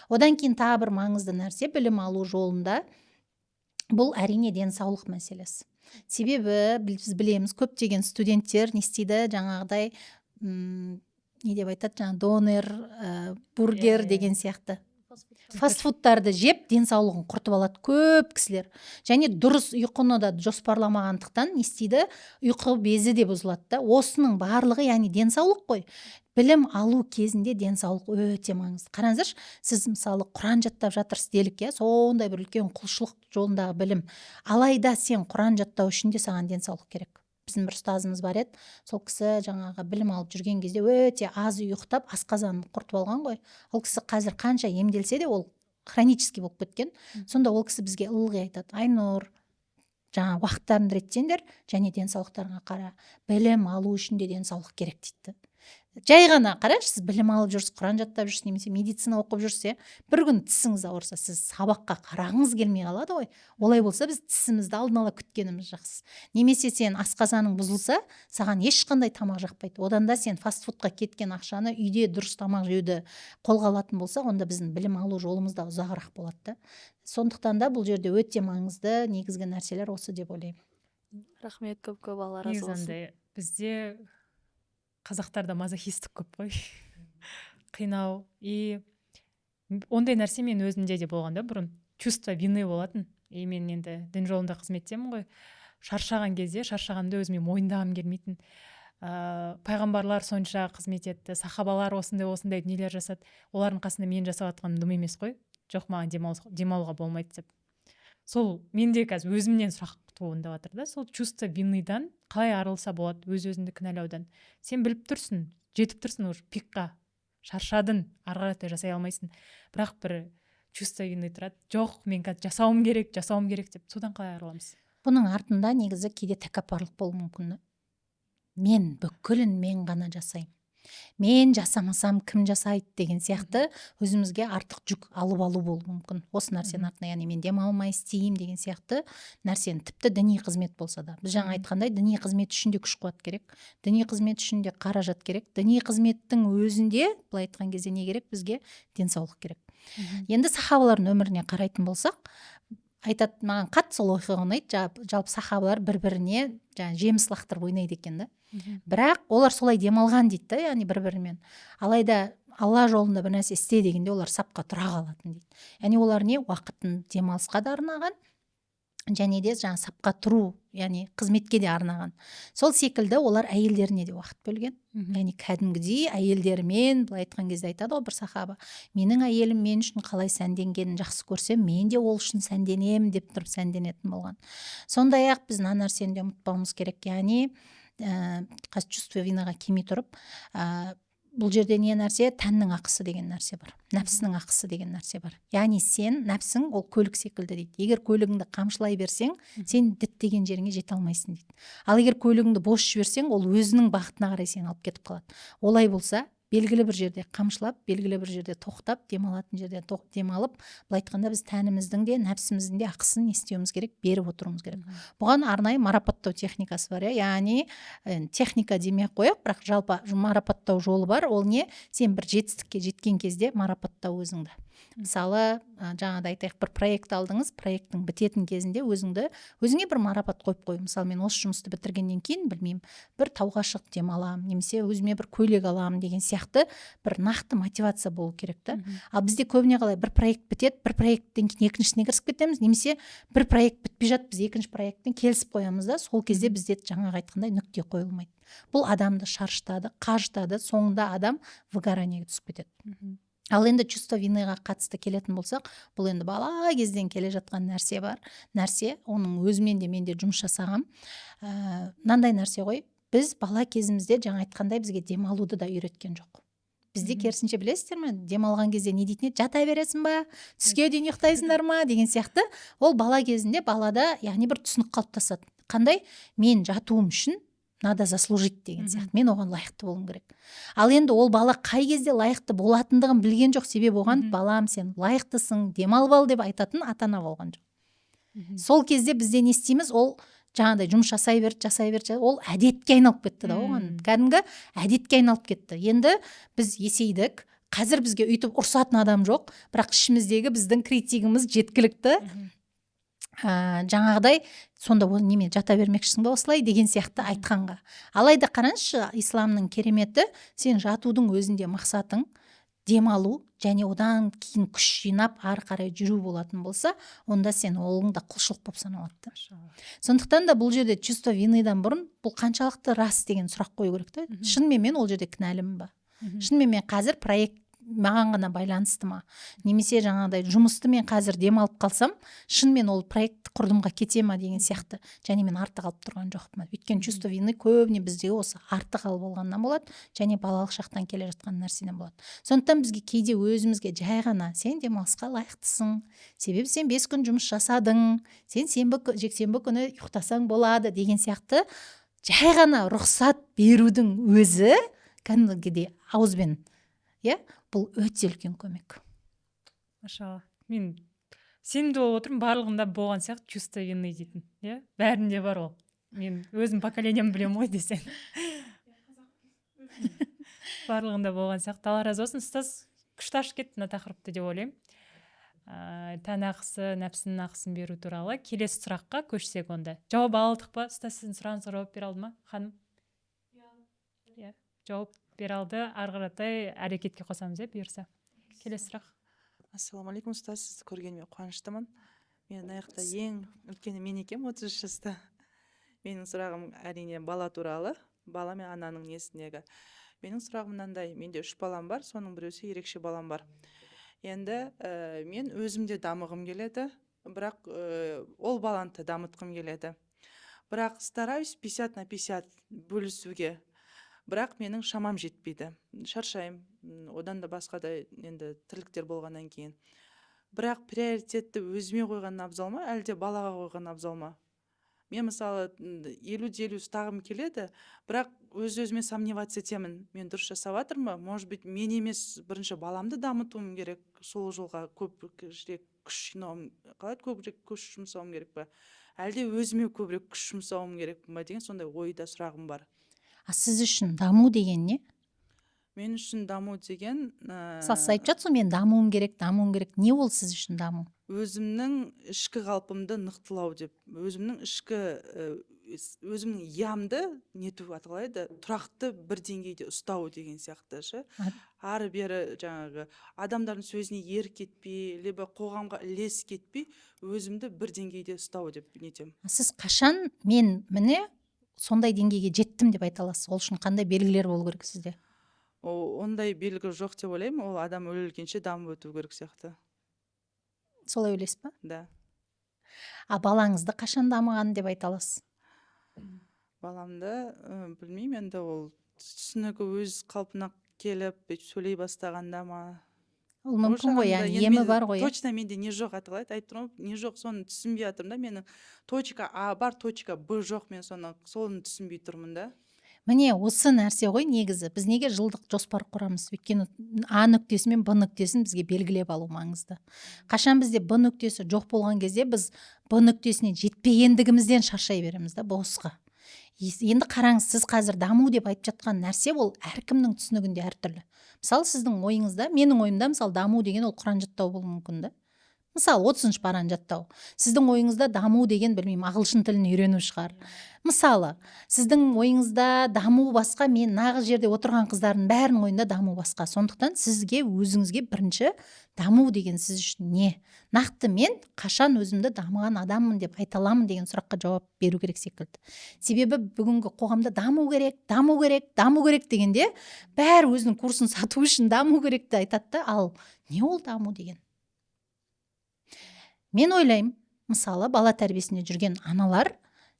Одан кейін тағы бір маңызды нәрсе білім алу жолында — бұл, әрине, денсаулық мәселесі. Себебі біз білеміз, көптеген студенттер не істейді? Жаңағыдай не деп айтады, жаңағы донер, бургер Иә, иә. деген сияқты фастфудтарды жеп, денсаулығын құртып алады көп кісілер. Және дұрыс ұйқыны да жоспарламағандықтан не істейді? Ұйқы безі де бұзылады да. Осының барлығы, яғни денсаулық қой. Білім алу кезінде денсаулық өте маңызды. Қараңыздаршы, сіз, мысалы, Құран жаттап жатырсыз делік, иә, сондай бір үлкен құлшылық жолындағы білім. Алайда сен Құран жаттау үшін де саған денсаулық керек. Біздің бір ұстазымыз бар еді, сол кісі жаңағы білім алып жүрген кезде өте аз ұйықтап, асқазанын құртып алған ғой. Ол кісі қазір қанша емделсе де, ол хронический болып кеткен. Сонда ол кісі бізге ылғи айтады: «Айнұр, жаңа уақыттарыңды реттеңдер және денсаулықтарыңа қара, білім алу үшін де денсаулық керек», — дейді. Жай ғана қараңызшы, сіз білім алып жүрсіз, Құран жаттап жүрсіз немесе медицина оқып жүрсіз, иә, бір күн тісіңіз ауырса, сіз сабаққа қарағыңыз келмей қалады ғой. Олай болса, біз тісімізді алдын ала күткеніміз жақсы. Немесе сен асқазаның бұзылса, саған ешқандай тамақ жақпайды. Одан да сен фастфудқа кеткен ақшаны үйде дұрыс тамақ жеуді қолға алатын болсақ, онда біздің білім алу жолымыз да ұзағырақ болады да. Сондықтан да бұл жерде өте маңызды негізгі нәрселер осы деп ойлаймын. Рахмет көп көп, Алла разы Негізі болсын. андай бізде, қазақтарда, мазохистік көп қой, қинау. И ондай нәрсе мен өзімде де болған да бұрын, чувство вины болатын. И мен енді дін жолында қызметтемін ғой, шаршаған кезде шаршағанымды өзіме мойындағым келмейтін. Пайғамбарлар сонша қызмет етті, сахабалар осындай осындай дүниелер жасады, олардың қасында мен жасап жатқаным дым емес қой, жоқ, маған демалуға болмайды деп. Сол менде қазір өзімнен сұрақ туындап жатыр да: сол чувство вины дан қалай арылса болады, өз өзіңді кінәлаудан? Сен біліп тұрсың, жетіп тұрсың уже пикқа, шаршадың, ары қарата жасай алмайсың, бірақ бір чувство вины тұрады: жоқ, мен қазір жасауым керек, жасауым керек деп. Содан қалай арыламыз? Бұның артында негізі кейде тәкаппарлық болуы мүмкін да. Мен бүкілін мен ғана жасаймын. Мен жасамасам, кім жасайды деген сияқты өзімізге артық жүк алып алу болуы мүмкін осы нәрсенің артына. Яғни мен демалмай істеймін деген сияқты нәрсені, тіпті діни қызмет болса да. Біз жаңа айтқандай, діни қызмет үшін де күш қуат керек, діни қызмет үшін де қаражат керек, діни қызметтің өзінде, былай айтқан кезде, не керек бізге? Денсаулық керек. Енді сахабалардың өміріне қарайтын болсақ, айтады, маған қатты сол оқиға ұнайды. Жалпы сахабалар бір біріне жаңағы жеміс лақтырып ойнайды екен да, бірақ олар солай демалған дейді да, яғни бір бірімен. Алайда Алла жолында бір нәрсе істе дегенде, олар сапқа тұра қалатын дейді. Яғни олар не, уақытын демалысқа да арнаған және де жаңағы сапқа тұру, яғни қызметке де арнаған. Сол секілді олар әйелдеріне де уақыт бөлген, яғни кәдімгідей әйелдерімен. Былай айтқан кезде, айтады ғой бір сахаба: «Менің әйелім мен үшін қалай сәнденгенін жақсы көрсем, мен де ол үшін сәнденемін», – деп тұрып сәнденетін болған. Сондай ақ біз мына нәрсені де ұмытпауымыз керек, яғни қазір чувство вина ға келмей тұрып, бұл жерде не нәрсе, тәннің ақысы деген нәрсе бар, нәпсінің ақысы деген нәрсе бар. Яғни сен, нәпсің ол көлік секілді дейді. Егер көлігіңді қамшылай берсең, сен діттеген жеріңе жете алмайсың дейді. Ал егер көлігіңді бос жіберсең, ол өзінің бағытына қарай сені алып кетіп қалады. Олай болса, белгілі бір жерде қамшылап, белгілі бір жерде тоқтап, демалатын жерде демалып, былай айтқанда, біз тәніміздің де, нәпсіміздің де ақысын не істеуіміз керек? Беріп отыруымыз керек. Бұған арнайы марапаттау техникасы бар, иә. Яғни техника демей ақ қояйық, бірақ жалпы марапаттау жолы бар. Ол не? Сен бір жетістікке жеткен кезде марапаттау өзіңді. Мысалы, жаңағыдай айтайық, бір проект алдыңыз, проекттің бітетін кезінде өзіңді, өзіңе бір марапат қойып қою. Мысалы, мен осы жұмысты бітіргеннен кейін, білмеймін, бір тауға шығып демаламын немесе өзіме бір көйлек аламын деген сияқты бір нақты мотивация болу керек та. Ал бізде көбіне қалай? Бір проект бітеді, бір проекттен кейін екіншісіне кірісіп кетеміз немесе бір проект бітпей жатып, біз екінші проектпен келісіп қоямыз да. Сол кезде бізде жаңағы айтқандай нүкте қойылмайды. Бұл адамды шаршатады, қажытады, соңында адам выгорание ге түсіп кетеді. Ал енді чувство вины ға қатысты келетін болсақ, бұл енді бала кезден келе жатқан нәрсе бар нәрсе. Оның өзімен де мен де жұмыс жасағам. Мынандай нәрсе ғой, біз бала кезімізде, жаңа айтқандай, бізге демалуды да үйреткен жоқ. Бізде керісінше, білесіздер ме, демалған кезде не дейтін еді? «Жата бересің ба, түске дейін ұйықтайсыңдар ма?» деген сияқты. Ол бала кезінде балада, яғни, бір түсінік қалыптасады. Қандай? Мен жатуым үшін надо заслужить деген сияқты, мен оған лайықты болуым керек. Ал енді ол бала қай кезде лайықты болатындығын білген жоқ, себебі оған «Балам, сен лайықтысың, демалып ал» деп айтатын ата ана болған жоқ. Сол кезде бізде не істейміз? Ол жаңағыдай жұмыс жасай берді, жасай берді, ол әдетке айналып кетті да, оған кәдімгі әдетке айналып кетті. Енді біз есейдік, қазір бізге өйтіп ұрсатын адам жоқ, бірақ ішіміздегі біздің критигіміз жеткілікті. Жаңағыдай, сонда ол неме, жата бермекшісің ба осылай деген сияқты айтқанға. Алайда қараңызшы, исламның кереметі: сен жатудың өзінде мақсатың демалу және одан кейін күш жинап ары қарай жүру болатын болса, онда сен олың да құлшылық болып саналады да. Сондықтан да бұл жерде чувство вины дан бұрын бұл қаншалықты рас деген сұрақ қою керек та. Шынымен мен ол жерде кінәлімін ба? Шынымен мен қазір проект маған ғана байланысты ма? Немесе жаңағыдай жұмысты мен қазір демалып қалсам, шынымен ол проект құрдымға кете ма деген сияқты. Және мен артық алып тұрған жоқпын ба? Өйткені чувство вины көбіне бізде осы артық алып алғаннан болады және балалық шақтан келе жатқан нәрседен болады. Сондықтан бізге кейде өзімізге жай ғана: «Сен демалысқа лайықтысың, себебі сен 5 күн жұмыс жасадың, сен сенбі, жексенбі күні ұйықтасаң болады» деген сияқты жай ғана рұқсат берудің өзі, кәдімгідей ауызбен, иә, бұл өте үлкен көмек. Машалла, мен сенімді болып отырмын, барлығында болған сияқты чувство вины дейтін, иә, бәрінде бар ол. Мен өзім поколением білемін ғой десең, барлығында болған сияқты. Алла разы болсын, ұстаз, күшті ашып кетті мына тақырыпты деп ойлаймын, тән ақысы, нәпсінің ақысын беру туралы. Келесі сұраққа көшсек онда. Жауап алдық па, ұстаз? Сіздің сұрағыңызға жауап бере алды ма ханым? Иә, жауап бере алды. Ары қаратай әрекетке қосамыз, иә, бұйырса. Келесі сұрақ. Ассалаумағалейкум, ұстаз! Сізді көргеніме қуаныштымын. Мен мына жақта ең үлкені мен екенмін, 33 жаста. Менің сұрағым, әрине, бала туралы, бала мен ананың несіндегі. Менің сұрағым мынандай: менде үш балам бар, соның біреусі ерекше балам бар. Енді мен өзім де дамығым келеді, бірақ ол баланы да дамытқым келеді, бірақ стараюсь 50 на 50 бөлісуге, бірақ менің шамам жетпейді, шаршаймын. Одан да басқа да енді тірліктер болғаннан кейін. Бірақ приоритетті өзіме қойған абзал ма, әлде балаға қойған абзал ма? Мен, мысалы, 50 де 50 ұстағым келеді, бірақ өз өзіме сомневаться етемін: мен дұрыс жасап жатырмын ба? Может быть, мен емес, бірінші баламды дамытуым керек, сол жолға көбірек күш жинауым, қалай еді, көбірек күш жұмсауым керек па, әлде өзіме көбірек күш жұмсауым керек па деген сондай ойда, сұрағым бар. А сіз үшін даму деген не? Мен үшін даму деген Мысалы, сіз айтып жатсыз ғой, мен дамуым керек, дамуым керек. Не ол сіз үшін даму? Өзімнің ішкі қалпымды нықтылау деп, өзімнің ішкі өзімнің я-мды нету, аты қалай еді, тұрақты бір деңгейде ұстау деген сияқты ше. Ары бері жаңағы адамдардың сөзіне ерік кетпей, либо қоғамға ілес кетпей, өзімді бір деңгейде ұстау деп нетемін. А сіз қашан «мен міне сондай деңгейге жеттім» деп айта аласыз? Ол үшін қандай белгілер болу керек сізде? Ондай белгі жоқ деп ойлаймын. Ол адам өлгенше дамып өту керек сияқты. Солай ойлайсыз ба? Да. А балаңызды қашан дамыған деп айта аласыз? Баламды білмеймін енді, ол түсінігі өз қалпына келіп, бүйтіп сөйлей бастағанда ма? Ол мүмкін ғой, Ол жағында яғни енді емі бар ғой, иә? Точно менде не жоқ, аты қалай еді, айтып тұрмын ғой, не жоқ, соны түсінбей жатырмын да. Менің точка А бар, точка Б жоқ, мен соны түсінбей тұрмын да. Міне, осы нәрсе ғой негізі. Біз неге жылдық жоспар құрамыз? Өйткені А нүктесі мен Б нүктесін бізге белгілеп алу маңызды. Қашан бізде Б нүктесі жоқ болған кезде, біз Б нүктесіне жетпегендігімізден шаршай береміз да босқа. Енді қараңыз, сіз қазір даму деп айтып жатқан нәрсе, ол әркімнің түсінігінде әртүрлі. Мысалы, сіздің ойыңызда, менің ойымда, мысалы, даму деген ол құран жаттау болуы мүмкін да, мысалы, 30-параны жаттау. Сіздің ойыңызда даму деген, білмеймін, ағылшын тілін үйрену шығар. Мысалы, сіздің ойыңызда даму басқа, мен нағыз жерде отырған қыздардың бәрінің ойында даму басқа. Сондықтан сізге, өзіңізге бірінші даму деген сіз үшін не, нақты мен қашан өзімді дамыған адаммын деп айта аламын деген сұраққа жауап беру керек секілді. Себебі бүгінгі қоғамда даму керек, даму керек, даму керек дегенде, бәрі өзінің курсын сату үшін даму керекті айтады да. Ал не ол даму деген? Мен ойлаймын, мысалы, бала тәрбиесінде жүрген аналар,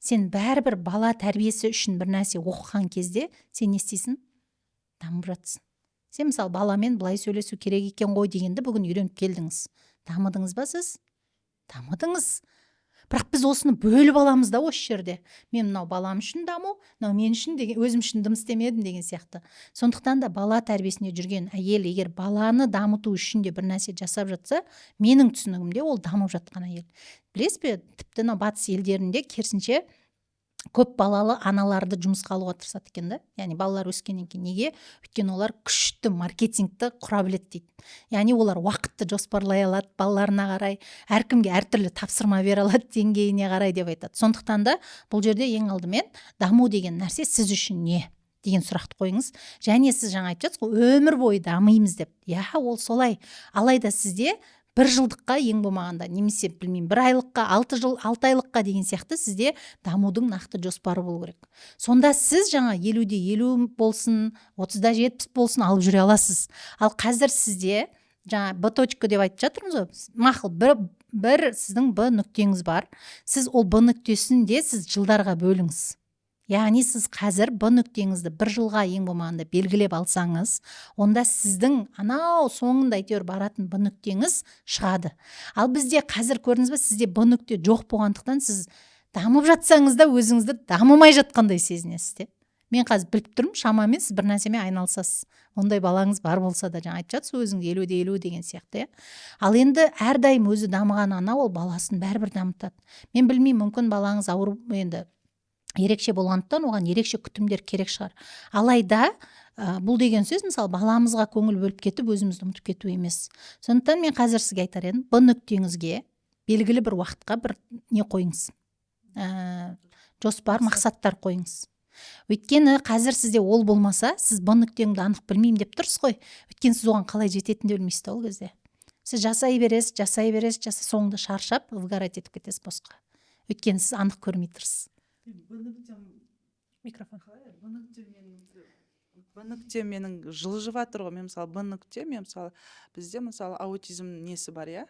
сен бәрібір бала тәрбиесі үшін бір нәрсе оқыған кезде сен не істейсің? Дамып жатсың. Сен, мысалы, баламен былай сөйлесу керек екен ғой дегенді бүгін үйреніп келдіңіз. Дамыдыңыз ба сіз? Дамыдыңыз. Бірақ біз осыны бөліп аламыз да осы жерде: мен мынау балам үшін даму, мынау мен үшін деген, өзім үшін дым істемедім деген сияқты. Сондықтан да бала тәрбиесінде жүрген әйел егер баланы дамыту үшін де бір нәрсе жасап жатса, менің түсінігімде, ол дамып жатқан әйел. Білесіз бе, тіпті мынау батыс елдерінде керісінше көп балалы аналарды жұмысқа алуға тырысады екен да, яғни балалар өскеннен кейін. Неге? Өйткені олар күшті маркетингті құра біледі дейді. Яғни олар уақытты жоспарлай алады балаларына қарай, әркімге әртүрлі тапсырма бере алады деңгейіне қарай деп айтады. Сондықтан да бұл жерде ең алдымен даму деген нәрсе сіз үшін не деген сұрақты қойыңыз. Және сіз жаңа айтып жатсыз ғой, өмір бойы дамимыз деп, иә, ол солай. Алайда сізде бір жылдыққа ең болмағанда, немесе, білмеймін, бір айлыққа, 6 жыл, 6 айлыққа деген сияқты сізде дамудың нақты жоспары болу керек. Сонда сіз жаңа 50 де 50 болсын, 30 да 70 болсын алып жүре аласыз. Ал қазір сізде жаңа Б точка деп айтып жатырмыз ғой. Мақұл, бір сіздің Б нүктеңіз бар. Сіз ол Б нүктесін де сіз жылдарға бөліңіз. Яғни сіз қазір Б нүктеңізді бір жылға ең болмағанда белгілеп алсаңыз, онда сіздің анау соңында әйтеуір баратын Б нүктеңіз шығады. Ал бізде қазір, көрдіңіз бе, сізде Б нүкте жоқ болғандықтан, сіз дамып жатсаңыз да, өзіңізді дамымай жатқандай сезінесіз де. Мен қазір біліп тұрмын, шамамен сіз бір нәрсемен айналысасыз, ондай балаңыз бар болса да. Жаңа айтып жатсыз өзіңіз 50 де 50 деген сияқты, иә. Ал енді әрдайым өзі дамыған ана ол баласын бәрібір дамытады. Мен білмеймін, мүмкін, балаңыз ауру, енді ерекше болғандықтан, оған ерекше күтімдер керек шығар. Алайда бұл деген сөз, мысалы, баламызға көңіл бөліп кетіп, өзімізді ұмытып кету емес. Сондықтан мен қазір сізге айтар едім: Б нүктеңізге белгілі бір уақытқа бір не қойыңыз, жоспар, мақсаттар қойыңыз. Өйткені қазір сізде ол болмаса, сіз Б нүктеңді анық білмеймін деп тұрсыз ғой. Өйткені сіз оған қалай жететінін де білмейсіз да. Ол кезде сіз жасай бересіз, жасай бересіз, жасай, соңында шаршап, выгорать етіп кетесіз босқа, өйткені сіз анық көрмей тұрсыз. Б нүктем Микрофон. Қалай, Б нүкте менің, Б нүкте менің жылжып жатыр ғой. Мен, мысалы, Б нүкте, мен, мысалы, бізде, мысалы, аутизм несі бар, иә,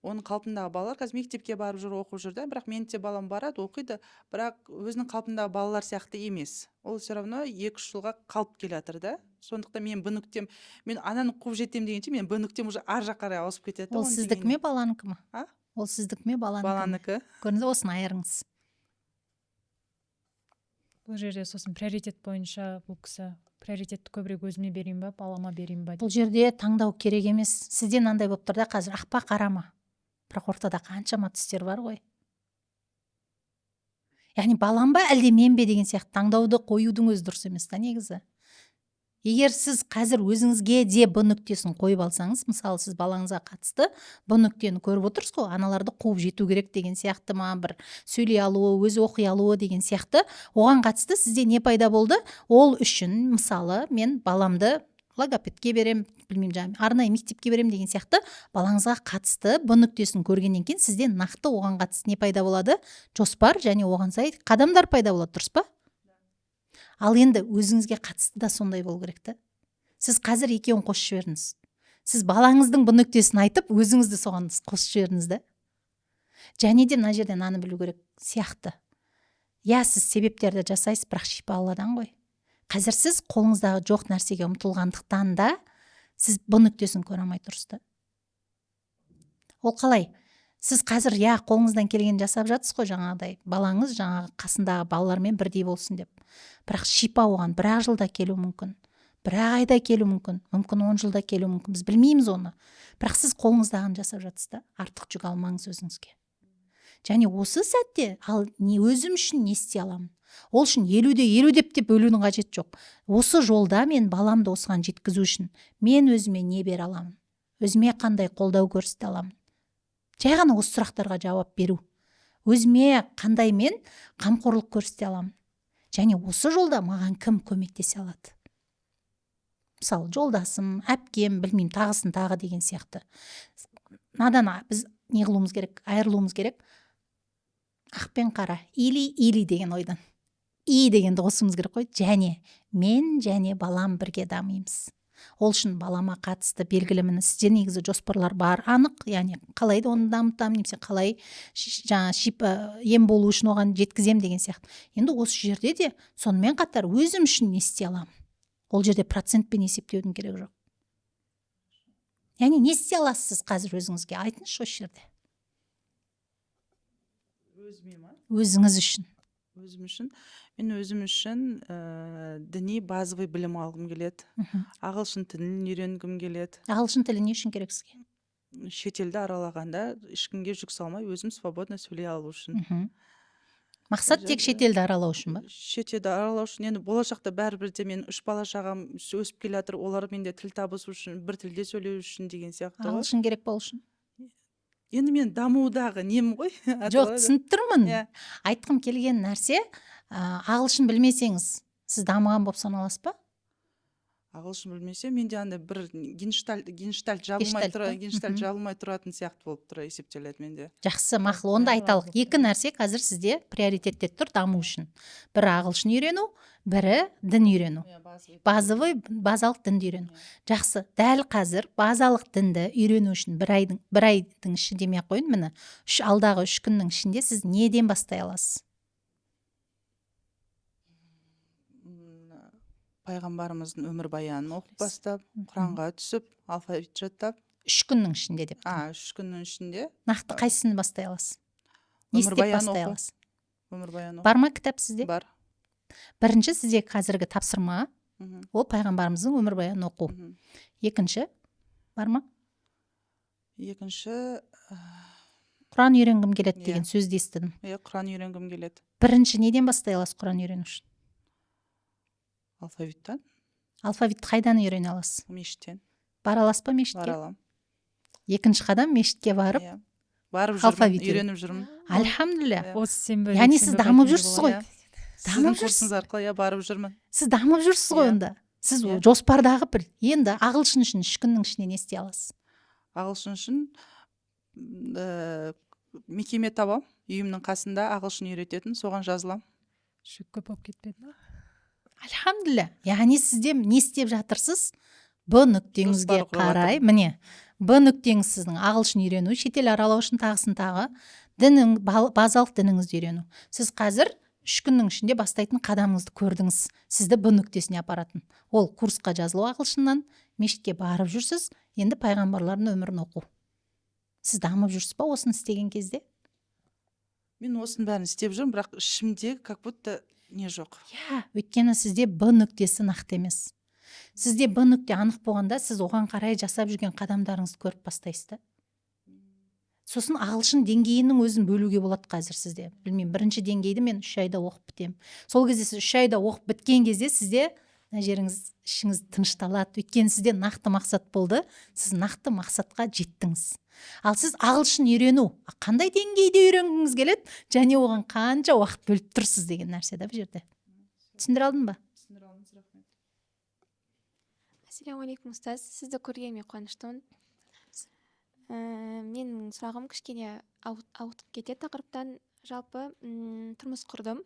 оның қалпындағы балалар қазір мектепке барып жүр, оқып жүр да. Бірақ менің де балам барады, оқиды, бірақ өзінің қалпындағы балалар сияқты емес, ол все равно 2-3 жылға қалып келе жатыр да. Сондықтан мен Б нүктем, мен ананы қуып жетемін дегенше, мен Б нүктем уже ар жаққа қарай ауысып кетеді да. Ол Оны сіздікі ме, баланікі ма? А? Ол сіздікі ме, баланікі ме? Баланікі. Көрдіңіз бе, осыны айырыңыз. Бұл жерде сосын приоритет бойынша бұл кісі приоритетті көбірек өзіме берейін ба, балама берейін ба? Бұл жерде таңдау керек емес. Сізде мынандай болып тұр да қазір: ақ па, қара ма? Бірақ ортада қаншама түстер бар ғой. Яғни балам ба, әлде мен бе деген сияқты таңдауды қоюдың өзі дұрыс емес та негізі. Егер сіз қазір өзіңізге де Б нүктесін қойып алсаңыз, мысалы, сіз балаңызға қатысты Б нүктені көріп отырсыз ғой, аналарды қуып жету керек деген сияқты ма, бір сөйлей алуы, өзі оқи алуы деген сияқты, оған қатысты сізде не пайда болды? Ол үшін, мысалы, мен баламды логопедке берем, білмеймін, жаңағы арнайы мектепке беремін деген сияқты. Балаңызға қатысты Б нүктесін көргеннен кейін сізде нақты оған қатысты не пайда болады? Жоспар және оған сай қадамдар пайда болады, дұрыс па? Ал енді өзіңізге қатысты да сондай болу керек та. Сіз қазір екеуін қосып жібердіңіз. Сіз балаңыздың Б нүктесін айтып, өзіңізді соған қосып жібердіңіз да. Және де мына жерде мынаны білу керек сияқты: иә, сіз себептерді жасайсыз, бірақ шипа Алладан ғой. Қазір сіз қолыңыздағы жоқ нәрсеге ұмтылғандықтан да сіз Б нүктесін көре алмай тұрсыз да. Ол қалай? Сіз қазір, иә, қолыңыздан келгенін жасап жатсыз ғой, жаңағыдай балаңыз жаңағы қасындағы балалармен бірдей болсын деп. Бірақ шипа оған бір ақ жылда келуі мүмкін, бір ақ айда келуі мүмкін, мүмкін 10 жылда келуі мүмкін, біз білмейміз оны. Бірақ сіз қолыңыздағыны жасап жатсыз да. Артық жүк алмаңыз өзіңізге. Және осы сәтте ал не, өзім үшін не істей аламын? Ол үшін 50 де 50 деп бөлудің қажеті жоқ. Осы жолда мен баламды осыған жеткізу үшін мен өзіме не бере аламын, өзіме қандай қолдау көрсете аламын? Жай ғана осы сұрақтарға жауап беру. Өзіме қандай мен қамқорлық көрсете аламын және осы жолда маған кім көмектесе алады? Мысалы, жолдасым, әпкем, білмеймін, тағысын тағы деген сияқты. Мынадан біз не қылуымыз керек? Айырылуымыз керек ақ пен қара, или или деген ойдан. И дегенді қосуымыз керек қой. Және мен және балам бірге дамимыз. Ол үшін балама қатысты белгілі, міне, сізде негізі жоспарлар бар анық, яғни қалай оны дамытамын немесе қалай жаңа шипа ем болу үшін оған жеткіземін деген сияқты. Енді осы жерде де сонымен қатар өзім үшін не істей аламын? Ол жерде процентпен есептеудің керегі жоқ. Яғни не істей аласыз сіз қазір өзіңізге, айтыңызшы осы жерде. Өзіме ма? Өзіңіз үшін. Өзім үшін, мен өзім үшін діни базовый білім алғым келеді. Ағылшын тілін үйренгім келеді. Ағылшын тілі не үшін керек сізге? Шетелді аралағанда ешкімге жүк салмай, өзім свободно сөйлей алу үшін. Мақсат тек шетелді аралау үшін ба? Шетелді аралау үшін. Енді болашақта бәрібір де мен үш бала шағам өсіп келе жатыр, олармен де тіл табысу үшін, бір тілде сөйлеу үшін деген сияқты ғой. Ағылшын керек па ол үшін? Енді мен дамудағы нем ғой. Жоқ, түсініп тұрмын. Иә. Айтқым келген нәрсе, ағылшын білмесеңіз, сіз дамыған болып саналасыз ба? Ағылшын білмесе, менде андай бір гештальт жабылмай Гештальт тұра па? Гештальт жабылмай тұратын сияқты болып тұра есептеледі менде. Жақсы, мақұл, онда айталық, екі нәрсе қазір сізде приоритетте тұр даму үшін: бірі ағылшын үйрену, бірі дін үйрену. Иә, базовый. Базовый, базалық дінді үйрену. Жақсы, дәл қазір базалық дінді үйрену үшін бір айдың іші демей ақ қояйын, міне, алдағы 3 күннің ішінде сіз неден бастай аласыз? Пайғамбарымыздың өмірбаянын оқып бастап, құранға түсіп, алфавит жаттап. 3 күннің ішінде деп. А, 3 күннің ішінде. Нақты қайсысын бастай аласыз, не істеп Өмірбаян бастай оқу. аласыз? Өмірбаян оқу. Бар ма кітап сізде? Бар. Бірінші сізде қазіргі тапсырма ол пайғамбарымыздың өмірбаянын оқу. Екінші бар ма? Екінші Құран үйренгім келеді Иә. деген сөзді естідім. Иә, құран үйренгім келеді. Бірінші неден бастай аласыз құран үйрену үшін? Алфавиттан. Алфавитті қайдан үйрене аласыз? Мешіттен. Бара аласыз ба мешітке? Бара аламын. Екінші қадам: мешітке барып, Иә, барып жүрмін. алфавит үйрен. Үйреніп жүрмін. Альхамдулилля. Иә. Осы сенбі, Яғни сіз жексенбі дамып қайтуға жүрсіз ғой. болады. Иә. Сіздің Дамып жүрсіз. курсыңыз арқылы, иә, барып жүрмін. Сіз дамып жүрсіз ғой. Иә. Онда сіз Иә. жоспардағы бір, енді ағылшын үшін 3 күннің ішінде не істей аласыз? Ағылшын үшін мекеме табам үйімнің қасында ағылшын үйрететін, соған жазыламын. Жүк көп болып кетпеді ма? Альхамдулилля. Яғни сізде не істеп жатырсыз? Б нүктеңізге Жоспар құрып қарай, міне, Б нүктеңіз сіздің ағылшын үйрену, шетел аралау үшін, тағысын тағы дінің, базалық дініңізді үйрену. Сіз қазір 3 күннің ішінде бастайтын қадамыңызды көрдіңіз, сізді Б нүктесіне апаратын. Ол курсқа жазылу ағылшыннан, мешітке барып жүрсіз, енді пайғамбарлардың өмірін оқу. Сіз дамып жүрсіз ба осыны істеген кезде? Мен осының бәрін істеп жүрмін, бірақ ішімде как будто не жоқ. Иә, өйткені сізде Б нүктесі нақты емес. Сізде Б нүкте анық болғанда, сіз оған қарай жасап жүрген қадамдарыңызды көріп бастайсыз да. Сосын ағылшын деңгейінің өзін бөлуге болады қазір сізде. Білмеймін, бірінші деңгейді мен 3 айда оқып бітемін. Сол кезде сіз 3 айда оқып біткен кезде сізде мына жеріңіз, ішіңіз тынышталады. Өйткені сізде нақты мақсат болды, сіз нақты мақсатқа жеттіңіз. Ал сіз ағылшын үйрену, қандай деңгейде үйренгіңіз келеді және оған қанша уақыт бөліп тұрсыз деген нәрсе да бұл жерде. Түсіндіре алдым ба? Түсіндіре алдыңыз, рахмет. Ассалаумағалейкум, ұстаз. Сізді көргеніме қуаныштымын. Менің сұрағым кішкене ауытқып кетеді тақырыптан. Жалпы, тұрмыс құрдым.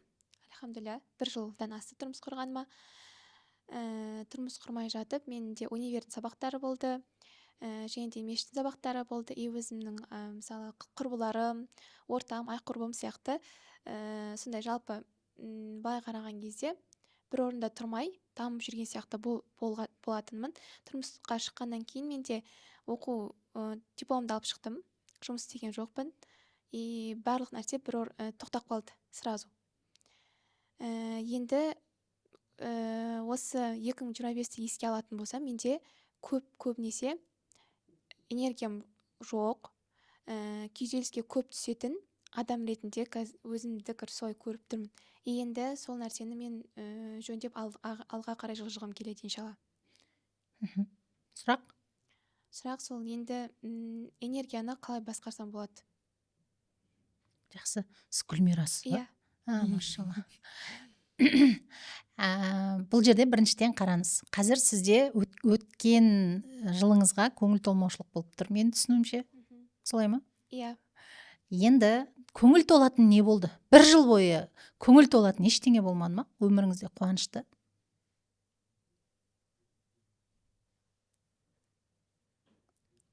Альхамдулилля, 1 жылдан асты тұрмыс құрғаныма. Тұрмыс құрмай жатып, менде универдің сабақтары болды, және де мешіттің сабақтары болды. И өзімнің, мысалы, құрбыларым, ортам, ай құрбым сияқты, сондай жалпы, былай қараған кезде бір орында тұрмай дамып жүрген сияқты болатынмын. Тұрмысқа шыққаннан кейін менде оқу, дипломды алып шықтым, жұмыс істеген жоқпын. И барлық нәрсе бір тоқтап қалды сразу. Енді, осы 2025-ті еске алатын болсам, менде көбінесе энергиям жоқ, күйзеліске көп түсетін адам ретінде өзімді солай көріп тұрмын. И енді сол нәрсені мен, жөндеп алға қарай жылжығым келеді, иншалла. Сұрақ? Сұрақ сол, енді, энергияны қалай басқарсам болады? Жақсы. Сіз Гүлмирасыз ба? Иә. Машалла. Бұл жерде біріншіден қараңыз. Қазір сізде өткен жылыңызға көңіл толмаушылық болып тұр, менің түсінуімше. Солай ма? Иә. Енді көңіл толатын не болды? 1 жыл бойы көңіл толатын ештеңе болмады ма? Өміріңізде қуанышты?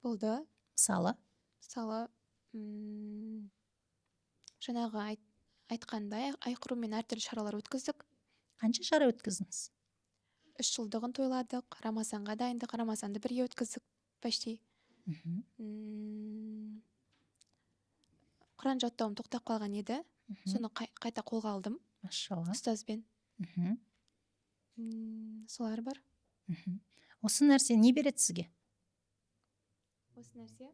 Болды. Мысалы? Мысалы, жаңағы айтқандай, Айқұрумен әртүрлі шаралар өткіздік. Қанша шара өткіздіңіз? 3 жылдығын тойладық, Рамазанға дайындық, Рамазанды бірге өткіздік почти. Құран жаттауым тоқтап қалған еді. Соны қайта қолға алдым. Машалла. Ұстазбен. Солар бар. Осы нәрсе не береді сізге? Осы нәрсе?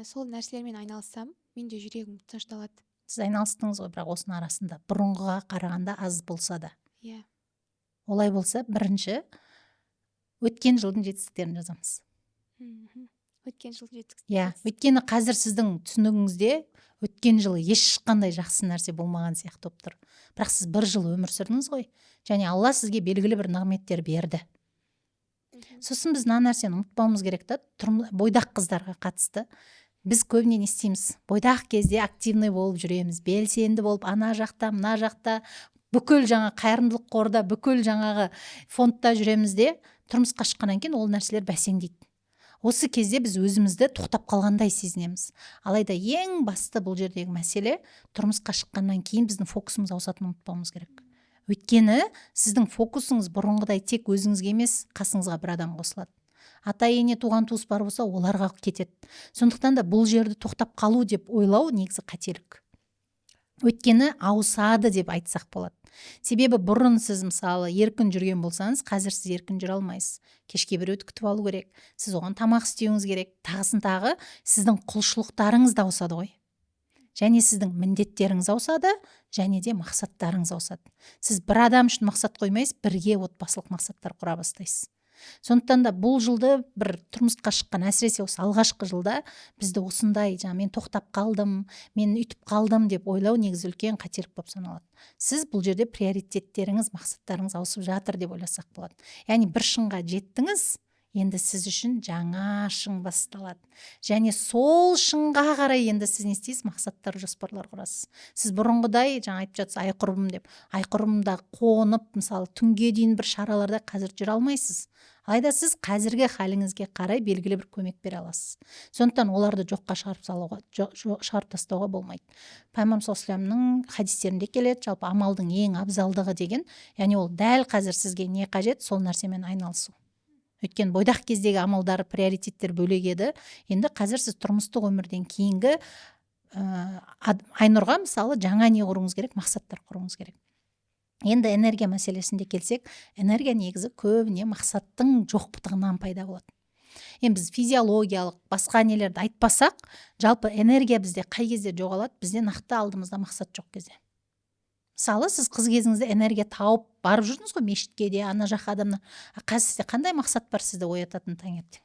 Сол нәрселермен айналыссам, менде жүрегім тынышталады. Сіз айналыстыңыз ғой, бірақ осының арасында бұрынғыға қарағанда аз болса да. Иә. Олай болса, бірінші өткен жылдың жетістіктерін жазамыз. Өткен жылдың жетістіктері. Иә, өйткені қазір сіздің түсінігіңізде өткен жылы ешқандай жақсы нәрсе болмаған сияқты болып тұр. Бірақ сіз 1 жыл өмір сүрдіңіз ғой, және Алла сізге белгілі бір нығметтер берді. Сосын біз мына нәрсені ұмытпауымыз керек та, бойдақ қыздарға қатысты. Біз көбіне не істейміз? Бойдақ кезде активный болып жүреміз, белсенді болып ана жақта, мына жақта, бүкіл жаңа қайырымдылық қорда, бүкіл жаңағы фондта жүреміз де, тұрмысқа шыққаннан кейін ол нәрселер бәсеңдейді. Осы кезде біз өзімізді тоқтап қалғандай сезінеміз. Алайда ең басты бұл жердегі мәселе, тұрмысқа шыққаннан кейін біздің фокусымыз ауысатынын ұмытпауымыз керек. Өйткені сіздің фокусыңыз бұрынғыдай тек өзіңізге емес, қасыңызға бір адам қосылады. Ата ене, туған туыс бар болса, оларға кетеді. Сондықтан да бұл жерді тоқтап қалу деп ойлау негізі қателік. Өйткені ауысады деп айтсақ болады. Себебі бұрын сіз мысалы еркін жүрген болсаңыз, қазір сіз еркін жүре алмайсыз. Кешке біреуді күтіп алу керек, сіз оған тамақ істеуіңіз керек, тағысын тағы сіздің құлшылықтарыңыз да ауысады ғой. Және сіздің міндеттеріңіз ауысады, және де мақсаттарыңыз ауысады. Сіз бір адам үшін мақсат қоймайсыз, бірге отбасылық мақсаттар құра бастайсыз. Сондықтан да бұл жылды бір тұрмысқа шыққан, әсіресе осы алғашқы жылда бізді осындай, жаңа мен тоқтап қалдым, мен үйтіп қалдым деп ойлау негізі үлкен қателік болып саналады. Сіз бұл жерде приоритеттеріңіз, мақсаттарыңыз ауысып жатыр деп ойласақ болады. Яғни бір шыңға жеттіңіз, енді сіз үшін жаңа шың басталады. Және сол шыңға қарай енді сіз не істейсіз? Мақсаттар, жоспарлар құрасыз. Сіз бұрынғыдай, жаңа айтып жатсыз, ай құрбым деп, ай құрбымда қонып, мысалы, түнге дейін бір шараларда қазір жүре алмайсыз. Алайда сіз қазіргі халіңізге қарай белгілі бір көмек бере аласыз. Сондықтан оларды жоққа шығарып салуға, шығарып тастауға болмайды. Пайғамбарымыз саллаллаху алейхи вассаламның хадистерінде келеді, жалпы амалдың ең абзалдығы деген, яғни ол дәл қазір сізге не қажет, сол нәрсемен айналысу. Өйткені бойдақ кездегі амалдар, приоритеттер бөлек еді. Енді қазір сіз тұрмыстық өмірден кейінгі, Айнұрға мысалы жаңа не құруыңыз керек, мақсаттар құруыңыз керек. Енді энергия мәселесінде келсек, энергия негізі көбіне мақсаттың жоқтығынан пайда болады. Енді біз физиологиялық басқа нелерді айтпасақ, жалпы энергия бізде қай кезде жоғалады? Бізде нақты алдымызда мақсат жоқ кезде. Мысалы, сіз қыз кезіңізде энергия тауып барып жүрдіңіз ғой мешітке де, ана жаққа адамдар. А қазір сізде қандай мақсат бар сізді оятатын таңертең?